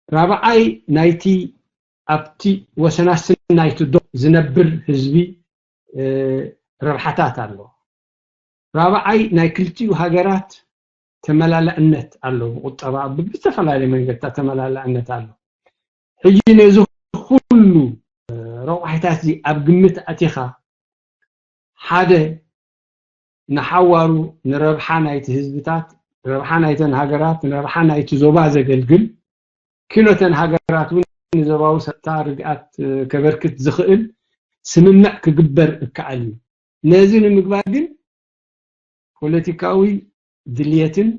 ራብዓይ ናይቲ ኣብቲ ወሰናስን ናይቲ ዶ ዝነብር ህዝቢ ረብሓታት ኣሎ ራብዓይ ናይ ክልቲኡ ሃገራት ተመላላእነት ኣሎ። ብቁጠባ ብዝተፈላለየ መንገድታት ተመላላእነት ኣሎ። ሕጂ ነዚ ኩሉ ረቋሒታት እዚ ኣብ ግምት ኣቲኻ ሓደ ንሓዋሩ ንረብሓ ናይቲ ህዝብታት፣ ረብሓ ናይተን ሃገራት፣ ንረብሓ ናይቲ ዞባ ዘገልግል፣ ኪኖተን ሃገራት እውን ንዞባዊ ሰታ ርግኣት ከበርክት ዝኽእል ስምምዕ ክግበር እከኣል እዩ። ነዚ ንምግባር ግን ፖለቲካዊ ድልየትን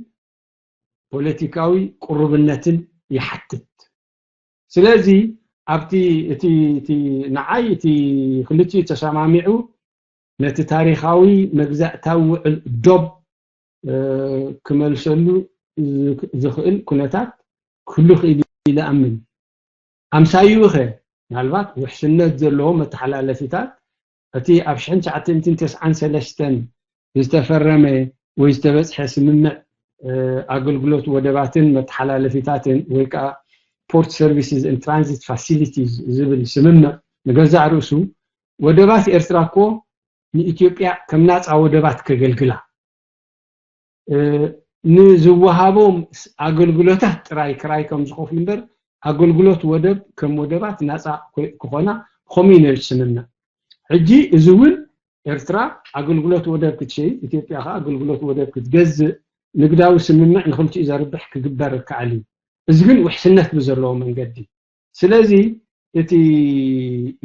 ፖለቲካዊ ቅሩብነትን ይሓትት። ስለዚ ኣብቲ እቲ እቲ ንዓይ እቲ ክልቲኡ ተሰማሚዑ ነቲ ታሪኻዊ መግዛእታዊ ውዕል ዶብ ክመልሰሉ ዝኽእል ኩነታት ክህሉ ክእል ኢለ ኣምን። ኣምሳይኡ ኸ ምናልባት ውሕስነት ዘለዎ መተሓላለፊታት እቲ ኣብ ሽሕን ትሽዓተ ሚእትን ተስዓን ሰለስተን ዝተፈረመ ወይ ዝተበፅሐ ስምምዕ ኣገልግሎት ወደባትን መተሓላለፊታትን ወይ ከዓ Port Services and Transit Facilities ዝብል ስምምዕ ንገዛእ ርእሱ ወደባት ኤርትራ እኮ ንኢትዮጵያ ከም ናፃ ወደባት ከገልግላ ንዝወሃቦም ኣገልግሎታት ጥራይ ክራይ ከም ዝኸፍሉ እምበር ኣገልግሎት ወደብ ከም ወደባት ናፃ ክኾና ከምኡ እዩ ነቲ ስምምዕ። ሕጂ እዚ እውን ኤርትራ ኣገልግሎት ወደብ ክትሸይጥ ኢትዮጵያ ከዓ ኣገልግሎት ወደብ ክትገዝእ ንግዳዊ ስምምዕ ንክልቲኡ ዘርብሕ ክግበር ይከኣል እዩ። እዚ ግን ውሕስነት ብዘለዎ መንገዲ። ስለዚ እቲ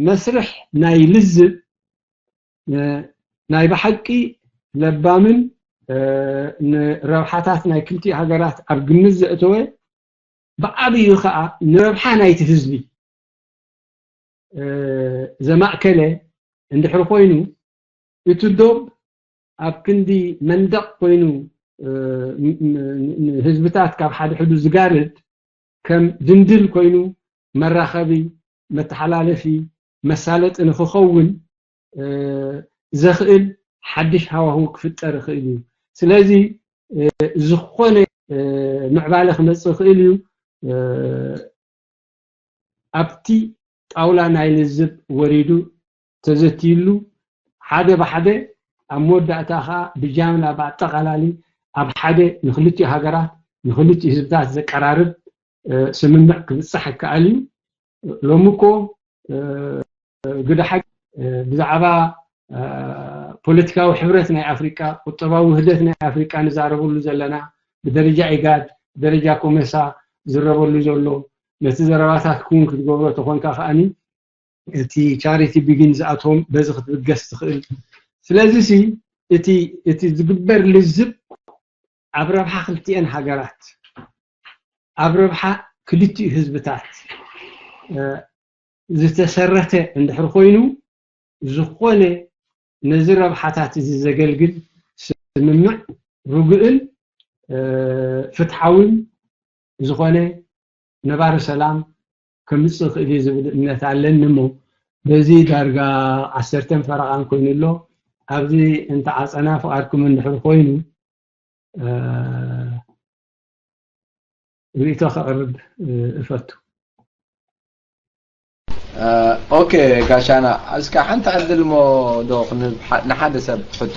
መስርሕ ናይ ልዝብ ናይ ብሓቂ ለባምን ንረብሓታት ናይ ክልቲኡ ሃገራት ኣብ ግምት ዘእተወ ብዓብዩ ከዓ ንረብሓ ናይቲ ህዝቢ ዘማእከለ እንድሕር ኮይኑ እቲ ዶብ ኣብ ክንዲ መንደቕ ኮይኑ ንህዝብታት ካብ ሓደ ሕዱ ዝጋርድ ከም ድንድል ኮይኑ መራኸቢ መተሓላለፊ መሳለጢ ንክኸውን ዘኽእል ሓድሽ ሃዋህው ክፍጠር ይኽእል እዩ። ስለዚ ዝኾነ ምዕባለ ክመፅእ ይኽእል እዩ። ኣብቲ ጣውላ ናይ ልዝብ ወሪዱ ተዘትይሉ ሓደ ብሓደ ኣብ መወዳእታ ከዓ ብጃምላ ብኣጠቓላሊ ኣብ ሓደ ንክልቲኡ ሃገራት ንክልቲኡ ህዝብታት ዘቀራርብ ስምምዕ ክብፃሕ ይከኣል እዩ። ሎሚ እኮ ግደ ሓቂ ብዛዕባ ፖለቲካዊ ሕብረት ናይ ኣፍሪቃ፣ ቁጠባዊ ውህደት ናይ ኣፍሪቃ ንዛረበሉ ዘለና ብደረጃ ኢጋድ፣ ብደረጃ ኮሜሳ ዝረበሉ ዘሎ ነቲ ዘረባታት ክውን ክትገብሮ ተኾንካ ከኣኒ እቲ charity begins at home በዚ ክትብገስ ትኽእል። ስለዚ ሲ እቲ እቲ ዝግበር ልዝብ ኣብ ረብሓ ክልቲኤን ሃገራት ኣብ ረብሓ ክልቲኡ ህዝብታት ዝተሰረተ እንድሕር ኮይኑ ዝኾነ ነዚ ረብሓታት እዚ ዘገልግል ስምምዕ ርጉእን ፍትሓውን ዝኾነ ነባሪ ሰላም ከምፅእ ይኽእል እዩ ዝብል እምነት ኣለኒ እሞ በዚ ዳርጋ ዓሰርተን ፈረቓን ኮይኑ ኣሎ። ኣብዚ እንተዓፀና ፍቓድኩም እንድሕር ኮይኑ ርእቶ ከቕርብ እፈቱ። ኦኬ ጋሻና፣ እስከ ሓንቲ ዕድል ሞ ዶ ክንብ ንሓደ ሰብ ሕቶ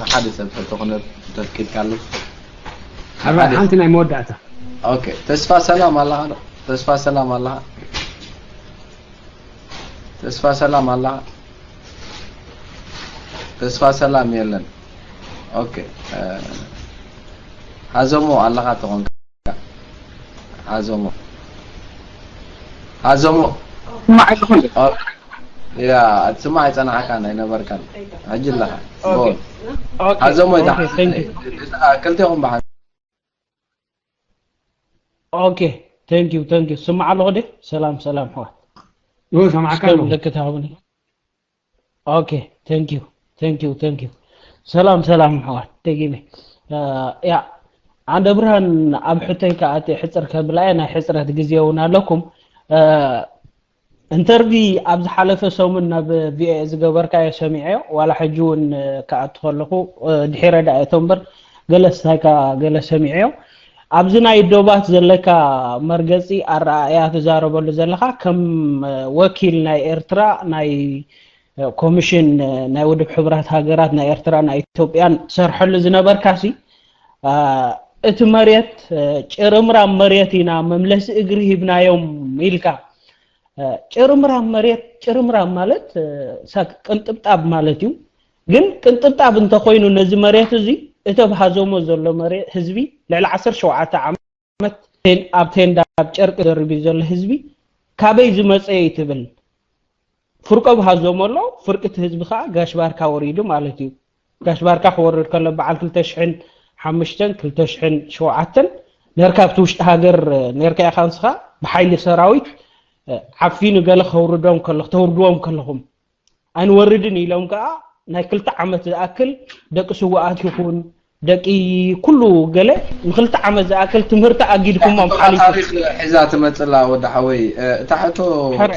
ንሓደ ሰብ ሕቶ ክንብ ተፍቂድካሉ። ሓንቲ ናይ መወዳእታ። ኦኬ፣ ተስፋ ሰላም ኣለኻ ዶ? ተስፋ ሰላም ኣለኻ? ተስፋ ሰላም ኣለኻ? ተስፋ ሰላም የለን። ኦኬ፣ ሃዞሞ ኣለኻ ተኾንካ፣ ሃዞሞ፣ ሃዞሞ። ስማዕ ኣለኹ እንዴ? ያ፣ ትስማዕ ኣይጸናሕካን፣ ኣይነበርካን። ሕጂ ኣለኻ። ኦኬ። ጎል። ኦኬ፣ ሃዞሞ ኦኬ፣ thank you። ክልቲኹም ብሓ ኦኬ፣ thank you፣ thank you። ስማዕ ኣለኹ ደ? ሰላም፣ ሰላም፣ ኣሕዋት። ኦ፣ ሰማዕካ እስከ ኣለኹ። ምልክት ሃቡኒ። ኦኬ፣ thank you፣ thank you፣ thank you። ሰላም፣ ሰላም፣ ኣሕዋት። ደጊመ። እ፣ ያ፣ ዓንደ ብርሃን ኣብ ሕቶይ ከኣ እቲ ሕጽር ከብላ እየ፣ ናይ ሕጽረት ግዜ እውን ኣለኩም። እ፣ ኢንተርቪ ኣብ ዝሓለፈ ሰሙን ናብ ቪኦኤ ዝገበርካዮ ሰሚዐዮ፣ ዋላ ሕጂ እውን ክኣቱ ከለኹ፣ እ፣ ድሒረ ደኣ እቶ እምበር ገለ ስታይካ ገለ ሰሚዐዮ። ኣብዚ ናይ ዶባት ዘለካ መርገጺ ኣረኣእያ ትዛረበሉ ዘለኻ ከም፣ እ፣ ወኪል ናይ ኤርትራ ናይ፣ እ፣ ኮሚሽን፣ እ፣ ናይ ውድብ ሕቡራት ሃገራት ናይ ኤርትራ ናይ ኢትዮጵያን ትሰርሐሉ ዝነበርካሲ፣ እ፣ እቲ መሬት ጭርምራም መሬት ኢና መምለሲ እግሪ ሂብናዮም ኢልካ። ጭርምራም መሬት፣ ጭርምራም ማለት ሳክ ቅንጥብጣብ ማለት እዩ። ግን ቅንጥብጣብ እንተኮይኑ ነዚ መሬት እዚ እተብሃዞሞ ዘሎ መሬት ህዝቢ ልዕሊ ዓሰርተ ሸውዓተ ዓመት ኣብ ቴንዳ ኣብ ጨርቂ ደርቢ ዘሎ ህዝቢ ካበይ ዝመፀ እዩ ትብል? ፍርቆ ብሃዞም ኣሎ። ፍርቂ እቲ ህዝቢ ከዓ ጋሽ ባርካ ወሪዱ ማለት እዩ። ጋሽ ባርካ ክወርድ ከሎ በዓል ክልተ ሽሕን ሓሙሽተን ክልተ ሽሕን ሸውዓተን ነርካ ኣብቲ ውሽጢ ሃገር ነርካ ኢኻ ንስኻ ብሓይሊ ሰራዊት ዓፊኑ ገለ ከውርዶም ከሎ ክተውርድዎም ከለኹም ኣይንወርድን ኢሎም ከዓ ናይ ክልተ ዓመት ዝኣክል ደቂ ስውኣት ይኹን ደቂ ኩሉ ገለ ንክልተ ዓመት ዝኣክል ትምህርቲ ኣጊድኩሞም ሓሊፉ። ታሪክ ሒዛ ትመፅላ ወዲ ሓወይ እታ ሕቶ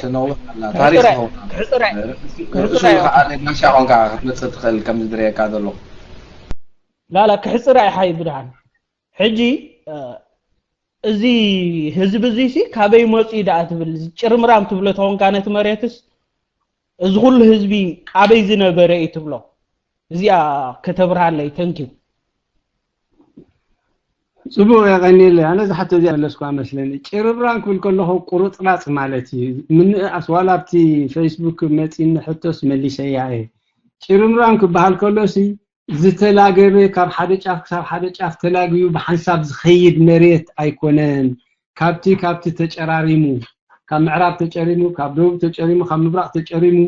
ትነውሕ ኣላ። ታሪክ ትኸውን ርእሱ ከዓ ነጋሻ ኮንካ ክትመፅእ ትኽእል ከምዚ ዝርእየካ ዘሎ። ላላ ክሕፅራ ኢሓ ይብድሃን ሕጂ እዚ ህዝቢ እዚ ሲ ካበይ መፂኡ ደኣ ትብል ጭርምራም ትብሎ ተኾንካ ነቲ መሬትስ እዚ ኩሉ ህዝቢ ኣበይ ዝነበረ እዩ ትብሎ? እዚኣ ከተብርሃለይ። ተንኪው። ፅቡቅ የቀኒለ። ኣነ ዝሓቶ እዚኣ መለስኳ መስለኒ። ጭርምራም ክብል ከለኹ ቁርፅራፅ ማለት እዩ። ምንእኣስ ዋላ ኣብቲ ፌስቡክ መፂኒ ሕቶስ መሊሰያ እየ። ጭርምራም ክበሃል ከሎ ሲ ዝተላገበ ካብ ሓደ ጫፍ ክሳብ ሓደ ጫፍ ተላግዩ ብሓንሳብ ዝኸይድ መሬት ኣይኮነን። ካብቲ ካብቲ ተጨራሪሙ፣ ካብ ምዕራብ ተጨሪሙ፣ ካብ ደቡብ ተጨሪሙ፣ ካብ ምብራቕ ተጨሪሙ፣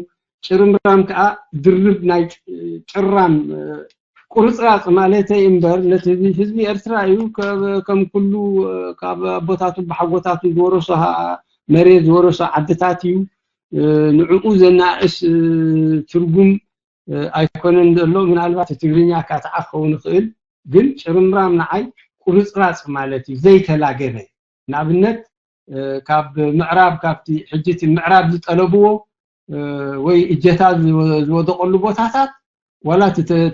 ጭርምራም ከዓ ድርብ ናይ ጭራም ቁርፅራፅ ማለተይ እምበር ነቲ ህዝቢ ኤርትራ እዩ። ከም ኩሉ ካብ ኣቦታቱ ብሓጎታቱ ዝወረሶ መሬት ዝወረሶ ዓድታት እዩ። ንዕኡ ዘናእስ ትርጉም ኣይኮነን ዘሎ። ምናልባት ትግርኛ ካትዓ ክኸውን ይኽእል፣ ግን ጭርምራም ንዓይ ቁርፅራፅ ማለት እዩ፣ ዘይተላገበ። ንኣብነት ካብ ምዕራብ ካብቲ ሕጂ እቲ ምዕራብ ዝጠለብዎ ወይ እጀታ ዝወደቀሉ ቦታታት ዋላ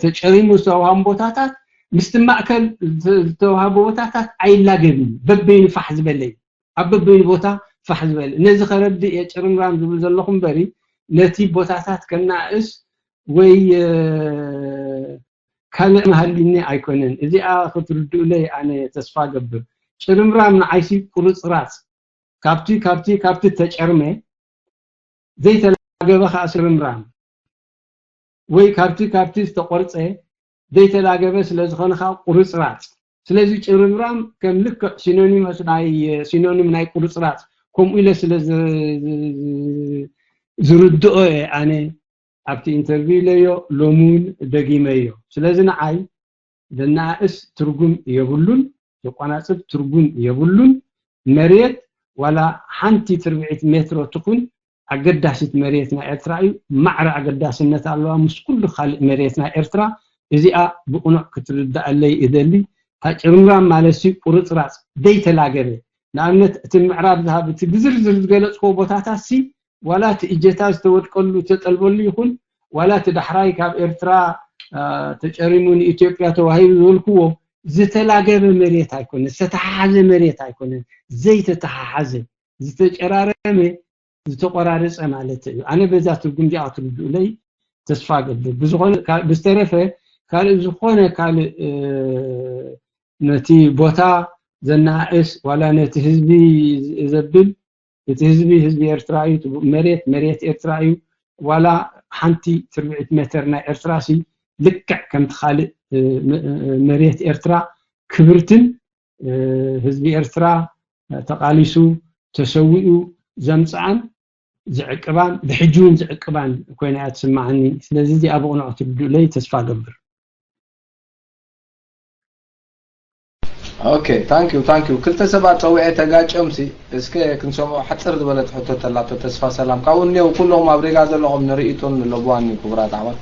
ተጨሪሙ ዝተዋሃሙ ቦታታት ምስቲ ማእከል ዝተዋሃበ ቦታታት ኣይላገብን፣ በበይኑ ፋሕ ዝበለ እዩ። ኣብ በበይኑ ቦታ ፋሕ ዝበለ። ነዚ ከረድእ እየ ጭርምራም ዝብል ዘለኹ እምበሪ ነቲ ቦታታት ከናእስ ወይ ካልእ መሃሊኒ ኣይኮነን። እዚኣ ክትርድኡለይ ኣነ ተስፋ ገብር። ጭርምራም ንዓይሲ ቁርፅራፅ ካብቲ ካብቲ ካብቲ ተጨርመ ዘይተላገበ ከዓ ጭርምራም ወይ ካብቲ ካብቲ ዝተቆርፀ ዘይተላገበ ስለዝኾነ ከዓ ቁርፅራፅ። ስለዚ ጭርምራም ከም ልክዕ ሲኖኒመስ ናይ ሲኖኒም ናይ ቁርፅራፅ ከምኡ ኢለ ስለ ዝርድኦ እየ ኣነ ኣብቲ ኢንተርቪው ኢለዮ፣ ሎሚ እውን ደጊመዮ። ስለዚ ንዓይ ዘነኣእስ ትርጉም የብሉን፣ ዘቆናፅብ ትርጉም የብሉን። መሬት ዋላ ሓንቲ ትርብዒት ሜትሮ ትኹን ኣገዳሲት መሬት ናይ ኤርትራ እዩ። ማዕረ ኣገዳስነት ኣለዋ ምስ ኩሉ ካልእ መሬት ናይ ኤርትራ። እዚኣ ብቕኑዕ ክትርዳኣለይ እደሊ። እታ ጭርምራም ማለት ሲ ቁርፅራፅ ዘይተላገበ ንኣብነት እቲ ምዕራብ ዝሃብ እቲ ብዝርዝር ዝገለፅክዎ ቦታታት ሲ ዋላ እቲ እጀታ ዝተወድቀሉ ዝተጠልበሉ ይኹን ዋላ እቲ ዳሕራይ ካብ ኤርትራ ተጨሪሙ ንኢትዮጵያ ተዋሂቡ ዝበልክዎ ዝተላገበ መሬት ኣይኮነ፣ ዝተተሓሓዘ መሬት ኣይኮነ፣ ዘይተተሓሓዘ ዝተጨራረመ ዝተቆራረፀ ማለት እዩ። ኣነ በዛ ትርጉም እዚኣ ክትርድኡለይ ተስፋ ገብር። ብዝኾነ ብዝተረፈ ካልእ ዝኾነ ካልእ ነቲ ቦታ ዘናእስ ዋላ ነቲ ህዝቢ ዘብል እቲ ህዝቢ ህዝቢ ኤርትራ እዩ፣ መሬት መሬት ኤርትራ እዩ። ዋላ ሓንቲ ትርብዒት ሜተር ናይ ኤርትራ ሲ ልክዕ ከምቲ ካልእ መሬት ኤርትራ ክብርትን ህዝቢ ኤርትራ ተቓሊሱ ተሰዊኡ ዘምፅኣን ዝዕቅባን ብሕጂ እውን ዝዕቅባን ኮይና እያ ትስማዓኒ። ስለዚ እዚኣ ብቕንዑ ትርድኡለይ ተስፋ ገብር። ኦኬ ታንክ ዩ ታንክ ዩ ክልተ ሰባት ፀዊዐ ተጋጭዮም ሲ እስከ ክንሰምዖ ሓፅር ዝበለት ሕቶ ተላቶ ተስፋ ሰላም ካብኡ እኒው ኩሎም ኣብ ሪጋ ዘለኹም ንርእይቶን ንለብዋኒ ክቡራት ኣሕዋት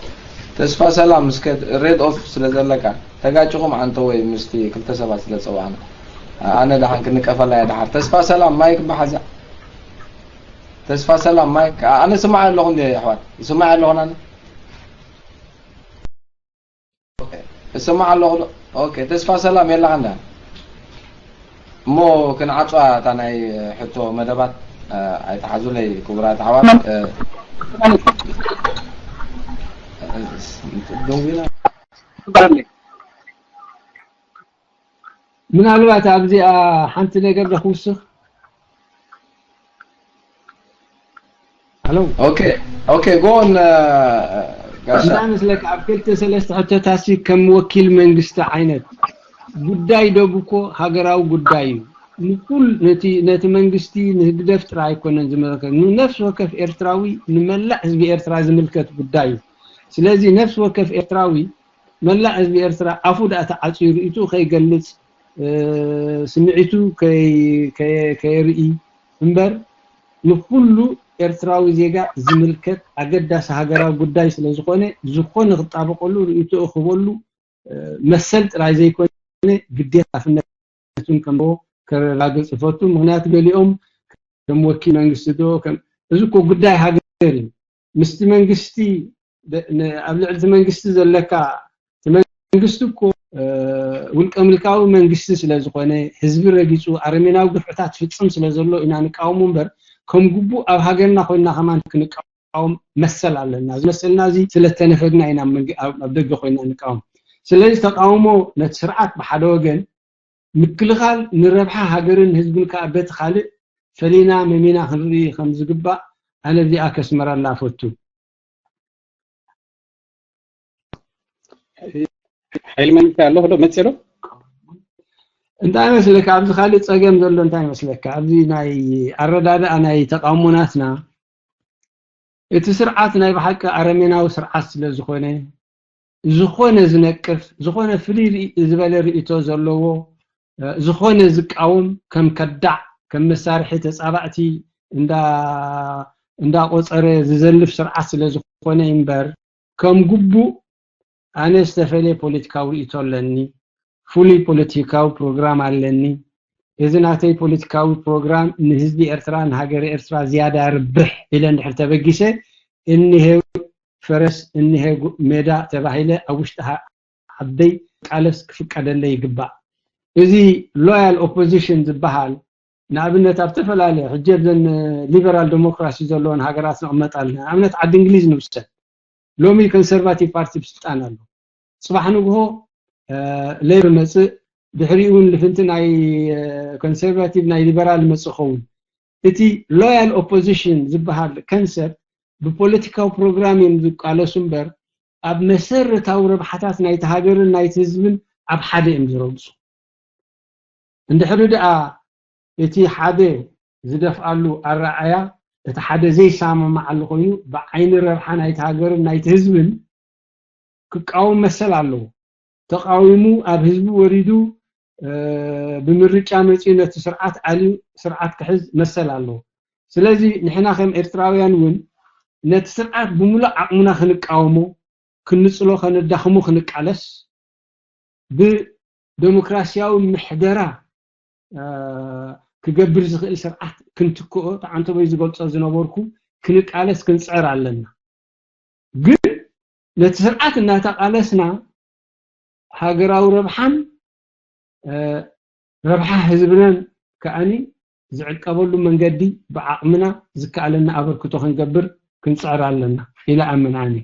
ተስፋ ሰላም እስከ ሬድ ኦፍ ስለ ዘለካ ተጋጭኹም ዓንተወይ ምስቲ ክልተ ሰባት ስለ ፀዋዕና ኣነ ደሓን ክንቀፈላ እያ ደሓር ተስፋ ሰላም ማይክ በሓዛ ተስፋ ሰላም ማይክ ኣነ ስማዕ ኣለኹ እንዲ ኣሕዋት ስማዕ ኣለኹን ኣነ እሰማዕ ኣለኹ ዶ? ኦኬ ተስፋ ሰላም የላኻን ዳ እሞ ክንዓፅዋ እታ ናይ ሕቶ መደባት ኣይተሓዙለይ ክቡራት ኣሕዋት ደንጉና ምናልባት ኣብዚኣ ሓንቲ ነገር ዶ ክውስኽ? ኣሎ። Okay, okay, go on. ጋሻ እንታይ መስለካ፣ ኣብ ክልተ ሰለስተ ሕቶታሲ ከም ወኪል መንግስቲ ዓይነት ጉዳይ ደቡብ እኮ ሃገራዊ ጉዳይ እዩ። ንኩል ነቲ ነቲ መንግስቲ ንህግደፍ ጥራይ ኣይኮነን ዝምልከት፣ ንነፍሲ ወከፍ ኤርትራዊ፣ ንመላእ ህዝቢ ኤርትራ ዝምልከት ጉዳይ እዩ። ስለዚ ነፍሲ ወከፍ ኤርትራዊ፣ መላእ ህዝቢ ኤርትራ ኣፉ ደኣ ተዓጽዩ ርእይትኡ ከይገልጽ፣ ስምዒቱ ከይ- ከይ- ከየርኢ እምበር፣ ንኩሉ ኤርትራዊ ዜጋ ዝምልከት ኣገዳሲ ሃገራዊ ጉዳይ ስለ ዝኾነ፣ ዝኾነ ክጣበቀሉ፣ ርእይትኡ ክህበሉ መሰል ጥራይ ዘይኮነ፣ ግዴታ ሓላፍነትን ከምቦ ከረጋግጽ እፈቱ። ምክንያቱ ገሊኦም ከም ወኪል መንግስቲ ዶ ከም፣ እዚ እኮ ጉዳይ ሃገር እዩ። ምስቲ መንግስቲ ደ- ነ- ኣብ ልዕሊ እቲ መንግስቲ ዘለካ፣ እቲ መንግስቲ እኮ ውልቀ ምልካዊ መንግስቲ ስለ ዝኾነ፣ ህዝቢ ረጊጹ ኣረሜናዊ ግፍዕታት ፍጽም ስለ ዘሎ ኢና ንቃወሙ እምበር፣ ከም ግቡእ ኣብ ሃገርና ኮይንና ከማን ክንቃወም መሰል ኣለና። እዚ መሰልና እዚ ስለ እተነፈግና ኢና ኣብ መንግ- ኣብ ኣብ ደገ ኮይንና ንቃወም። ስለዚ ተቃውሞ ነቲ ስርዓት ብሓደ ወገን፣ ምክልኻል ንረብሓ ሃገርን ህዝብን ከኣ በቲ ካልእ ፈሊና መሚና ክንርኢ ከም ዝግባእ ኣነ እዚኣ ከስመረላ እፈቱ። ሓይሊ መንግስቲ ኣሎ ዶ መፅእ ዶ? እንታይ መስለካ፣ ኣብዚ ካልእ ፀገም ዘሎ እንታይ መስለካ፣ ኣብዚ ናይ ኣረዳድኣ ናይ ተቃውሞናትና፣ እቲ ስርዓት ናይ ብሓቂ ኣረሜናዊ ስርዓት ስለ ዝኾነ፣ ዝኾነ ዝነቅፍ፣ ዝኾነ ፍልይ ርኢ- ዝበለ ርእይቶ ዘለዎ፣ እ፣ ዝኾነ ዝቃወም ከም ከዳዕ፣ ከም መሳርሒ ተጻባእቲ እንዳ እንዳቆጸረ ዝዘልፍ ስርዓት ስለ ዝኾነ እምበር፣ ከም ግቡእ ኣነ ዝተፈለየ ፖለቲካዊ ርእይቶ ኣለኒ፣ ፍሉይ ፖለቲካዊ ፕሮግራም ኣለኒ። እዚ ናተይ ፖለቲካዊ ፕሮግራም ንህዝቢ ኤርትራ፣ ንሃገረ ኤርትራ ዝያዳ ርብሕ ኢለ እንድሕር ተበጊሰ፣ እኒሄ ፈረስ፣ እኒሄ ጉ- ሜዳ ተባሂለ ኣብ ውሽጢ ሃ- ዓደይ ቃለስ ክፍቀደለይ ይግባእ። እዚ ሎያል ኦፖዚሽን ዝበሃል፣ ንኣብነት ኣብ ዝተፈላለየ፣ ሕጂ ኣብዘን ሊበራል ዴሞክራሲ ዘለዎን ሃገራት ንቕመጥ ኣለና። ንኣብነት ዓዲ እንግሊዝ ንውሰድ። ሎሚ ኮንሰርቫቲቭ ፓርቲ ብስልጣን ኣሎ። ጽባሕ ንግሆ እ፣ ሌበር መጽእ፣ ድሕሪኡ እውን ልፍንቲ ናይ እ፣ ኮንሰርቫቲቭ ናይ ሊበራል መጽእ ኸውን። እቲ ሎያል ኦፖዚሽን ዝበሃል ከንሰፕት ብፖለቲካዊ ፕሮግራም እዮም ዝቃለሱ እምበር፣ ኣብ መሰረታዊ ረብሓታት ናይቲ ሃገርን ናይቲ ህዝብን ኣብ ሓደ እዮም ዝረግጹ። እንድሕሪ ደኣ እቲ ሓደ ዝደፍኣሉ ኣረኣእያ እቲ ሓደ ዘይሰማማዓሉ ኮይኑ፣ ብዓይኒ ረብሓ ናይቲ ሃገርን ናይቲ ህዝብን ክቃወም መሰል ኣለዎ። ተቃዊሙ ኣብ ህዝቢ ወሪዱ እ፣ ብምርጫ መጺኡ ነቲ ስርዓት ኣልዩ ስርዓት ክሕዝ መሰል ኣለዎ። ስለዚ ንሕና ከም ኤርትራውያን እውን ነቲ ስርዓት ብምሉእ ዓቕምና ክንቃወሞ፣ ክንጽሎ፣ ከነዳኽሞ ክንቃለስ፣ ብደሞክራሲያዊ ምሕደራ እ፣ ክገብር ዝኽእል ስርዓት ክንትክኦ፣ ተዓንተቦይ ዝገልጾ ዝነበርኩ፣ ክንቃለስ ክንጽዕር ኣለና። ግን ነቲ ስርዓት እናተቃለስና ሃገራዊ ረብሓን እ፣ ረብሓ ህዝብናን ከኣኒ ዝዕቀበሉ መንገዲ ብዓቕምና ዝከኣለና ኣበርክቶ ክንገብር ክንጽዕር ኣለና ኢለ ኣምን ኣነ።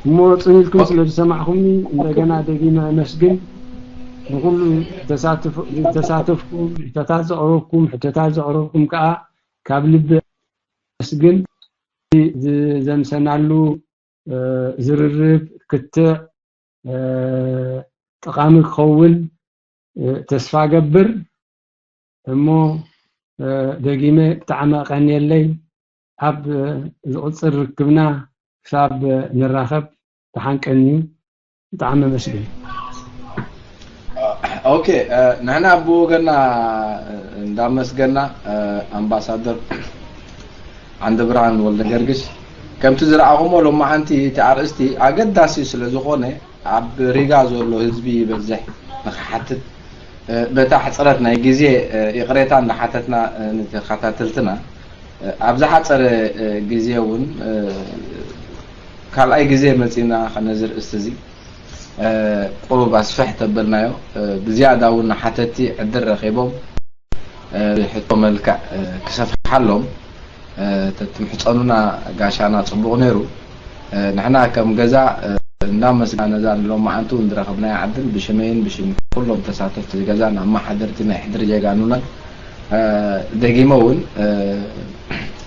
እሞ ጽን ኢልኩም ስለ ዝሰማዕኹምኒ እንደገና ደጊመ ኣመስግን። ንኹሉ ተሳትፎ- ዝተሳተፍኩም፣ ሕቶታት ዘቕረብኩም፣ ሕቶታት ዘቕረብኩም ከኣ ካብ ልቢ ኣመስግን። እዚ ዘምሰናሉ እ፣ ዝርርብ ክትዕ እ፣ ጠቓሚ ክኸውን እ፣ ተስፋ ገብር። እሞ እ፣ ደጊመ ብጣዕሚ ኣቐንየለይ። ኣብ እ፣ ዝቕጽል ርክብና ክሳብ እ፣ ንራኸብ ደሓን ቀንዩ። ብጣዕሚ ኣመስግን። ኦኬ፣ እ፣ ንሕና ብወገና እ፣ እንዳመስገና እ፣ ኣምባሳደር ዓንደ ብርሃን ወልደ ገርግሽ፣ ከምቲ ዝረኣኹሞ ሎማዓንቲ እቲ ኣርእስቲ ኣገዳሲ ስለ ዝኾነ ኣብ ሪጋ ዘሎ ህዝቢ ይበዝሕ ንኽሓትት እ፣ በታ ሕፅረት ናይ ግዜ እ፣ ይቕሬታ እንዳሓተትና እ፣ ንተኸታተልትና እ፣ ኣብ ዝሓፀረ እ፣ ግዜ እውን እ፣ ካልኣይ ግዜ መፂና ነዚ ርእስቲ እዚ እ፣ ቁሩብ ኣስፍሕ ተበልናዮ እ፣ ብዝያዳ እውን ሓተቲ ዕድል ረኺቦም እ፣ ሕቶ መልክዕ እ፣ ክሰፍሓሎም እ፣ ተትምሕፀኑና ጋሻና ፅቡቕ ነይሩ። እ፣ ንሕና ከም ገዛ እ፣ እንዳመስጋነ እዛ ንሎማዓንቲ እውን ዝረኸብናያ ዕድል ብሽመይን ብሽም ኩሎም ተሳተፍቲ እዚ ገዛን ኣመሓደርቲ ናይ ሕድሪ ጀጋኑናን፣ እ፣ ደጊመ እውን፣ እ፣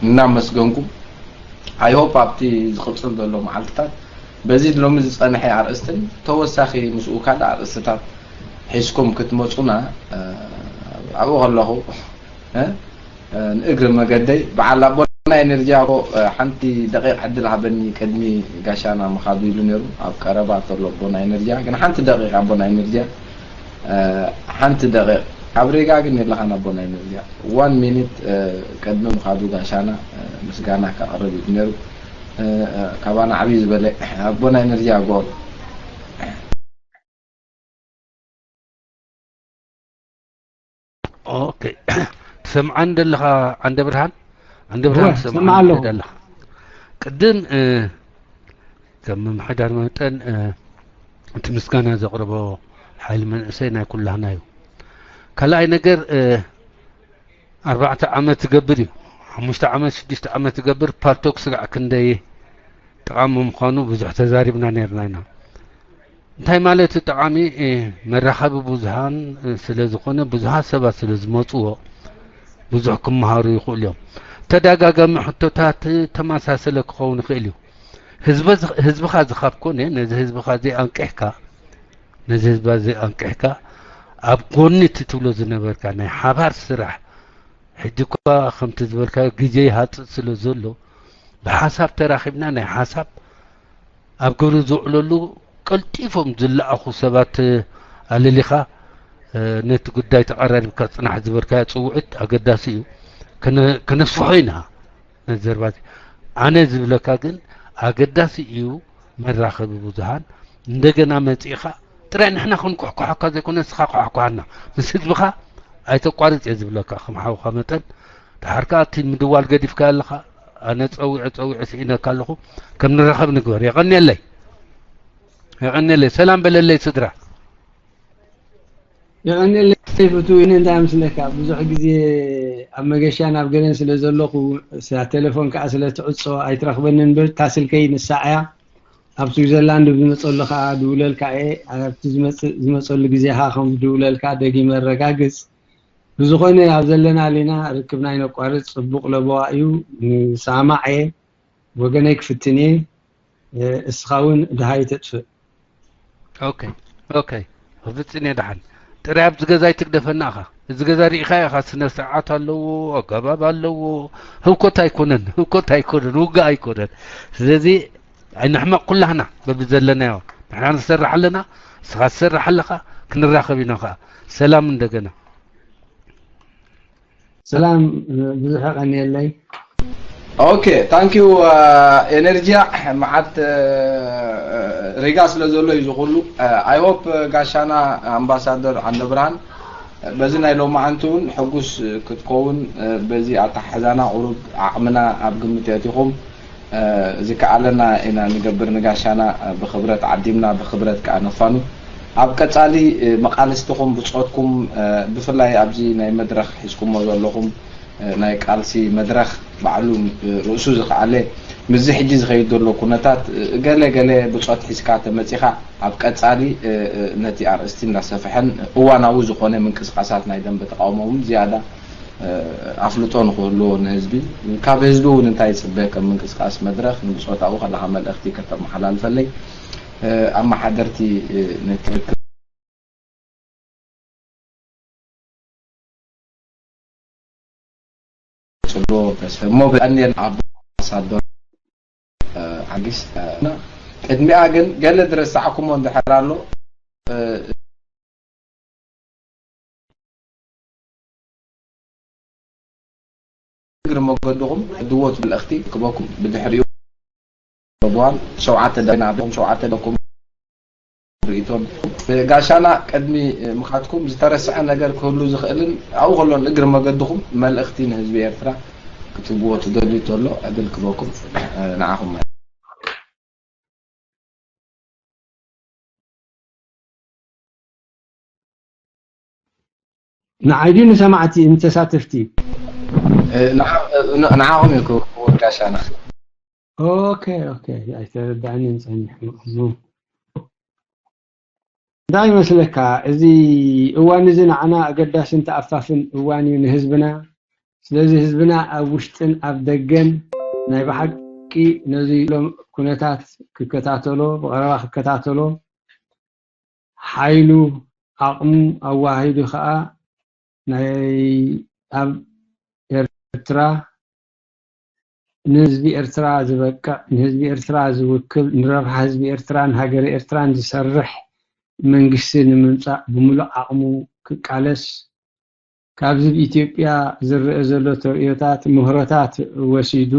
እናመስገንኩም፣ I hope ኣብቲ ዝቕጽል ዘሎ መዓልትታት በዚ ሎሚ ዝጸንሐ ኣርእስትን ተወሳኺ ምስኡ ካልእ ኣርእስትታት ሒዝኩም ክትመጹና፣ እ፣ ኣብኡ ከለኹ፣ እ፣ እ፣ ንእግሪ መገደይ በዓል ኣቦና ኤነርጂ ኣቦ፣ እ፣ ሓንቲ ደቂቕ ዕድል ሃበኒ፣ ቅድሚ ጋሻና ምኻዱ ኢሉ ነይሩ። ኣብ ቀረባ ተሎ ኣቦና ኤነርጂ፣ ግን ሓንቲ ደቂቕ ኣቦና ኤነርጂ፣ እ፣ ሓንቲ ደቂቕ ኣብ ሪጋ ግን የለኻን ኣቦና ኤነርጂ። One minute፣ እ፣ ቅድሚ ምኻዱ ጋሻና፣ እ፣ ምስጋና ከቕርብ ኢሉ ነይሩ። እ፣ እ፣ ካባና ዓብዪ ዝበለ ኣቦና ኤነርጂ ኣጎ። ኦኬ። ትሰምዓን ደለኻ ዓንደ ብርሃን? ዓንደ ብርሃን እወ፣ ትሰምዓን ሰምዓ ኣለኹ። ደለኻ? ቅድም፣ እ፣ ከም ምምሕዳር መጠን፣ እ፣ እቲ ምስጋና ዘቕርቦ ሓይሊ መንእሰይ ናይ ኩላህና እዩ። ካልኣይ ነገር፣ እ፣ ኣርባዕተ ዓመት ትገብር እዩ። ሓሙሽተ ዓመት፣ ሽዱሽተ ዓመት ትገብር ፓልቶክ ስጋዕ ክንደይ ጠቓሚ ምዃኑ ብዙሕ ተዛሪብና ነይርና ኢና። እንታይ ማለት እዩ ጠቓሚ? እ፣ መራኸቢ ብዙሃን፣ እ፣ ስለ ዝኾነ ብዙሃት ሰባት ስለ ዝመጽዎ ብዙሕ ክመሃሩ ይኽእሉ እዮም። ተደጋጋሚ ሕቶታት ተመሳሰለ ክኸውን ይኽእል እዩ። ህዝበ-፣ ህዝብኻ ዝኻብ ኮነ ነዚ ህዝብኻ ዘይኣንቂሕካ፣ ነዚ ህዝባ ዘይኣንቂሕካ ኣብ ጎኒ እቲ ትብሎ ዝነበርካ ናይ ሓባር ስራሕ ሕጂ እኳ ከምቲ ዝበልካዮ ግዜ ይሃጽጽ ስለ ዘሎ ብሓሳብ ተራኺብና ናይ ሓሳብ ኣብ ግብሪ ዝውዕለሉ ቀልጢፎም ዝለኣኹ ሰባት ኣለሊኻ፣ እ፣ ነቲ ጉዳይ ተቐራሪብካ ጽናሕ ዝበልካዮ ጽውዒት ኣገዳሲ እዩ። ከነ-፣ ከነስፍሖ ኢና ነዚ ዘረባ እዚ። ኣነ ዝብለካ ግን ኣገዳሲ እዩ መራኸቢ ብዙሃን እንደገና መጺእኻ ጥራይ ንሕና ክንኩሕኩሓካ ዘይኮነ ንስኻ ኩሓኩሓና ምስ ህዝብኻ ኣይተቋርጽ እየ ዝብለካ ከም ሓውኻ መጠን። ድሓር ከኣ እቲ ምድዋል ገዲፍካ ኣለኻ። ኣነ ጸዊዐ ጸዊዐ ስኢነካ ኣለኹ። ከም ንራኸብ ንግበር። የቐንየለይ። የቐንየለይ። ሰላም በለለይ ስድራ። የቐንየለይ። ፍቱ እኔ እንታይ ምስለካ ብዙሕ ግዜ ኣብ መገሻን ኣብ ገለን ስለ ዘለኹ ሳ-፣ ቴሌፎን ከዓ ስለ ትዕጾ ኣይትረኽበንን እምበር እታ ስልከይ ንሳ እያ። ኣብ ስዊዘርላንድ ኣብ ዝመጸሉ ከዓ ድውለልካ እየ። ኣብቲ ዝመጽእ-፣ ዝመጸሉ ግዜ ከዓ ከም ድውለልካ ደጊመ ኣረጋግጽ። ብዝኾነ ኣብ ዘለና ሊና ርክብና ይነቋርጽ። ጽቡቕ ለበዋ እዩ። ንሳማዕ እየ። ወገነይ ክፍትን እየ። እ፣ እስኻ እውን ድሃይ ተጥፍእ። ኦኬ፣ ኦኬ። ክፍጽን እየ ደሓን። ጥራይ ኣብዚ ገዛ ኣይትግደፈና ኢኻ። እዚ ገዛ ርኢኻዮ ኢኻ፣ ስነ ስርዓት ኣለዎ፣ ኣገባብ ኣለዎ። ህውኮት ኣይኮነን፣ ህውኮት ኣይኮነን፣ ውግእ ኣይኮነን። ስለዚ ኣይንሕመቕ ኩላህና በብዘለናዮ። ንሕና ንሰርሕ ኣለና፣ ንስኻ ትሰርሕ ኣለኻ፣ ክንራኸብ ኢና ኸኣ። ሰላም እንደገና። ሰላም፣ ብዙሕ የቐንየለይ። ኦኬ፣ ታንክ ዩ ኤነርጂያ። መዓት፣ እ፣ ሪጋ ስለ ዘሎ እዩ ዝኹሉ። I hope ጋሻና ኣምባሳደር ዓንደብርሃን በዚ ናይ ሎማዓንቲ እውን ሕጉስ ክትከውን፣ እ፣ በዚ ኣተሓሕዛና ቁሩብ ዓቕምና ኣብ ግምት የእቲኹም፣ እ፣ ዝከኣለና ኢና ንገብር። ንጋሻና ብኽብረት ዓዲምና ብኽብረት ከኣ ነፋኑ። ኣብ ቀጻሊ፣ እ፣ መቓልስትኹም ብጾትኩም፣ እ፣ ብፍላይ ኣብዚ ናይ መድረኽ ሒዝኩሞ ዘለኹም፣ እ፣ ናይ ቃልሲ መድረኽ ባዕሉ፣ እ፣ ርእሱ ዝኸኣለ ምስዚ ሕጂ ዝኸይድ ዘሎ ኩነታት፣ እ፣ ገለ ገለ ብጾት ሒዝካ ተመጺኻ ኣብ ቀጻሊ፣ እ፣ እ፣ ነቲ ኣርእስቲ እንዳሰፍሐን እዋናዊ ዝኾነ ምንቅስቓሳት ናይ ደንበ ተቃውሞ እውን ዝያዳ፣ እ፣ ኣፍልጦ ንኽህልዎ ንህዝቢ፣ ካብ ህዝቢ እውን እንታይ ይጽበ ከም ምንቅስቃስ መድረኽ ንብጾታኡ ከለኻ መልእኽቲ ከተመሓላልፈለይ፣ እ፣ ኣመሓደርቲ፣ እ፣ ነቲ ርክብ ጽሎ ተስፈ እሞ ብቐንየል ኣምባሳደር፣ እ፣ ሓጊስ፣ እ፣ ቅድሚኣ ግን ገለ ዝረሳዕኩሞ እንድሕር ኣሎ፣ እ፣ እግሪ መገድኹም ድወት መልእኽቲ ክበኩም ብድሕሪኡ ረብዋን ሸውዓተ ደቂቕ ናብቶም ሸውዓተ ደቁም ርእይቶን ጋሻና ቅድሚ ምኻትኩም ዝተረስዐ ነገር ክህሉ ዝኽእልን ኣብኡ ከሎ ንእግሪ መገድኹም መልእኽቲ ንህዝቢ ኤርትራ ክትብዎ ትደልዩ ተሎ ዕድል ክበኩም ንዓኹም። ንዓይ ድዩ ንሰማዕቲ ንተሳተፍቲ? ንዓኹም እዩ ክቡር ጋሻና። ኦኬ ኦኬ ኣይተረዳእንን ጸኒሑ እሞ እንታይ ይመስለካ? እዚ እዋን እዚ ንዓና ኣገዳስን ተኣፋፍን እዋን እዩ ንህዝብና። ስለዚ ህዝብና ኣብ ውሽጥን ኣብ ደገን ናይ ብሓቂ ነዚ ሎም ኩነታት ክከታተሎ፣ ብቐረባ ክከታተሎ፣ ሓይሉ ዓቕሙ ኣዋሃሂዱ ከኣ ናይ ኣብ ኤርትራ ንህዝቢ ኤርትራ ዝበቅዕ፣ ንህዝቢ ኤርትራ ዝውክል፣ ንረብሓ ህዝቢ ኤርትራን ሃገረ ኤርትራን ዝሰርሕ መንግስቲ ንምምጻእ ብምሉእ ዓቕሙ ክቃለስ፣ ካብዚ ኣብ ኢትዮጵያ ዝረኣ ዘሎ ተርእዮታት ምህሮታት ወሲዱ፣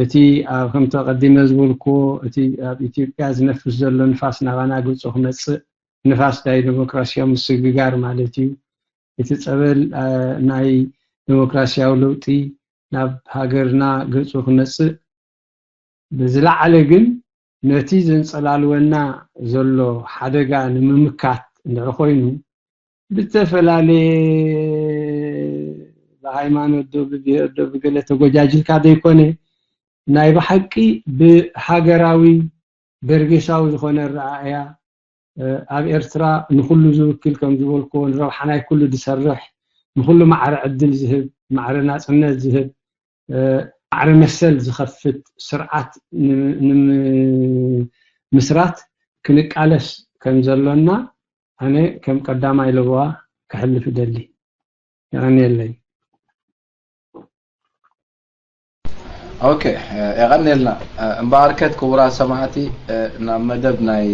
እቲ ኣብ ከምቲ ቀዲመ ዝበልክዎ እቲ ኣብ ኢትዮጵያ ዝነፍስ ዘሎ ንፋስ ናባና ገጹ ክመጽእ፣ ንፋስ ናይ ዲሞክራሲያዊ ምስግጋር ማለት እዩ። እቲ ጸበል ናይ ዲሞክራሲያዊ ለውጢ ናብ ሃገርና ገጹ ክመጽእ ብዝለዓለ ግን ነቲ ዘንጸላልወና ዘሎ ሓደጋ ንምምካት እንድሕር ኮይኑ ብዝተፈላለየ ብሃይማኖት ዶ ብብሄር ዶ ብገለ ተጎጃጅልካ ዘይኮነ ናይ ብሓቂ ብሃገራዊ በርጌሳዊ ዝኾነ ኣረኣእያ ኣብ ኤርትራ ንኹሉ ዝውክል ከም ዝበልክዎ ንረብሓ ናይ ኩሉ ዝሰርሕ ንኹሉ ማዕረ ዕድል ዝህብ ማዕረ ናጽነት ዝህብ ማዕረ መሰል ዝኸፍት ስርዓት ንምስራት ክንቃለስ ከም ዘሎና ኣነ ከም ቀዳማይ ለበዋ ክሕልፍ እደሊ። የቐንየለይ። ኦኬ፣ የቐንየልና። እምበኣርከት ክቡራት ሰማዕቲ፣ ናብ መደብ ናይ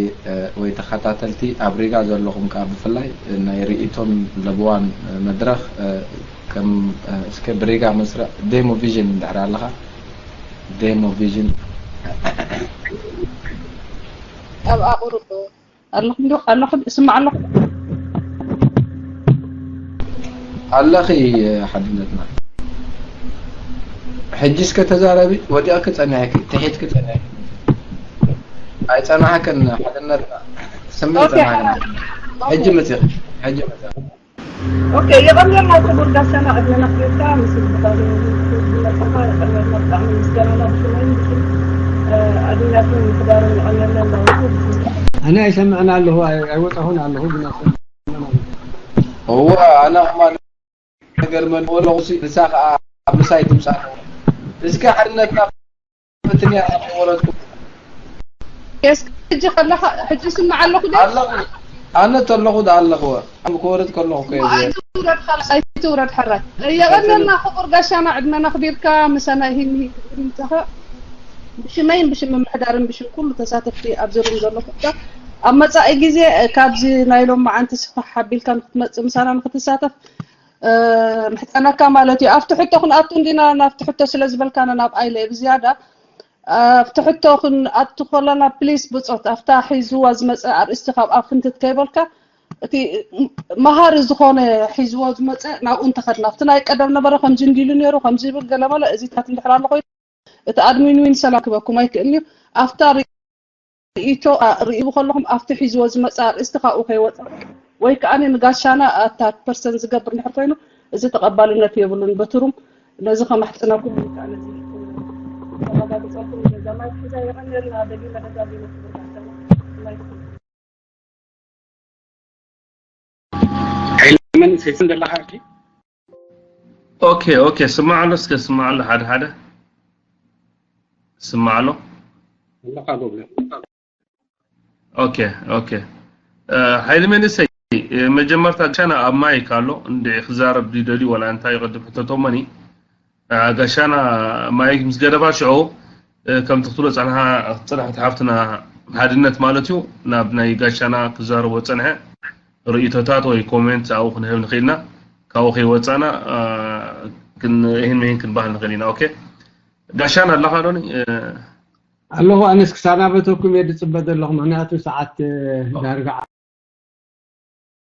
ወይ ተኸታተልቲ ኣብ ሪጋ ዘለኹም ከኣ ብፍላይ ናይ ርእይቶን ለበዋን መድረኽ ከም እስከ ብሪጋ መስርዕ ዴሞ ቪዥን እንድሕር ኣለኻ ዴሞ ቪዥን ኣብ ኣቑርብ ኣለኹም ዶ ኣለኹም እስማዕ ኣለኹም ኣለኺ ሓድነትና ሕጂ እስከ ተዛረቢ ወዲቕኪ ጸኒሕኪ ትሒትኪ ጸኒሕኪ ኣይጸናሕክን ሓድነትና ስመይ ጸናሕክን ሕጂ መጺኺ ሕጂ መጺኺ ኦኬ የቐንየልና ክቡር ጋሻና ዕድመና ክብካ ምስ ዝመጣኻ የቐንየልና ብጣዕሚ ምስጋናና ብሽመይን ብሽም ኣዱኛትን ምሕዳርን የቐንየልና እንዳወቱ ኣነ ኣይሰምዕን ኣለኹ ኣይወጣኹን ኣለኹ ግን እወ ኣነ ኸማ ነገር መን ወለኹ ንሳ ኸዓ ኣብ ምሳይ ትምጻእ እስከ ሓድነትና ፈትንያ ወረድኩ ሕጂ ከለኻ ሕጂ ስምዕ ኣለኹ ዶ ኣለኹ ኣነ ተለኹ ዳ ኣለኹ ክወርድ ከለኹ እኮ እየ ዝወርድ። ኣይትውረድ ሕራይ የቐንየልና ክቡር ጋሻና ዕድመና ክቢርካ ምሳና ይሂን ይሂን ክብሪ ምሳኻ ብሽመይን ብሽም ምምሕዳርን ብሽም ኩሉ ተሳተፍቲ ኣብዚ ሩም ዘሎ ኩታ ኣብ መጻኢ ግዜ ካብዚ ናይ ሎም መዓንቲ ስፋሕ ኣቢልካ ንክትመጽእ ምሳና ንክትሳተፍ ምሕጸነካ ማለት እዩ ኣብቲ ሕቶ ክንኣቱ እንዲና ናብቲ ሕቶ ስለ ዝበልካና ናብ ኣይለ ብዝያዳ ኣብቲ ሕቶ ክንኣቱ ከለና ፕሊስ ብጾት ኣብታ ሒዝዋ ዝመጸ ኣርእስቲ ካብ ኣብ ፍንትት ከይበልካ እቲ መሃሪ ዝኾነ ሒዝዎ ዝመጸ ናብኡ እንተኸድና ኣብቲ ናይ ቀደም ነበረ ከምዚ እንዲሉ ነይሩ ከምዚ ይብል ገለመለ እዚታት እንድሕር ኣሎ ኮይኑ እቲ ኣድሚን ዊን ሰላም ክበኩም ኣይክእልን እዩ ኣብታ ርእይቶ ርእዩ ከለኹም ኣብቲ ሒዝዎ ዝመጸ ኣርእስቲ ካብኡ ከይወጸ ወይ ከዓ ንጋሻና ኣታክ ፐርሰን ዝገብር እንድሕር ኮይኑ እዚ ተቐባልነት የብሉን በትሩም ነዚ ከማሕጽነኩም ወይ ከዓ ነዚ ተረጋግጸልኩም ነዛ ማይክ ሒዛ የቐንየልና ደጊመ ደጋጊመ ክብር ጋሻና ማይክ ሓይለመን ሴፍ እንደለኻ ሕጂ ኦኬ ኦኬ ስማዕ ኣሎ እስከ ስማዕ ኣሎ ሓደ ሓደ ስማዕ ኣሎ ኣለኻ ጎብለ ኦኬ ኦኬ ሓይሊ መንእሰይ መጀመርታ ጋሻና ኣብ ማይክ ኣሎ እንድዒ ክዛረብ ድደልዩ ወላ እንታይ ይቐድም ሕተቶመኒ ጋሻና ማይክ ምስ ገደፋ ሽዑ ከምቲ ክትብሎ ጸንሓ ጽንሕቲ ሓፍትና ሓድነት ማለት እዩ ናብ ናይ ጋሻና ክዛረቦ ጸንሐ ርእይቶታት ወይ ኮሜንት ኣብኡ ክንህብ ንኽእልና ካብኡ ከይወፃና ይህን ምሂን ክንበሃል ንኽእል ኢና ኦኬ ጋሻና ኣለኻ ዶኒ ኣለኹ ኣነስ ክሳናበተኩም እየ ዝፅበ ዘለኹ ምክንያቱ ሰዓት ዳርጋ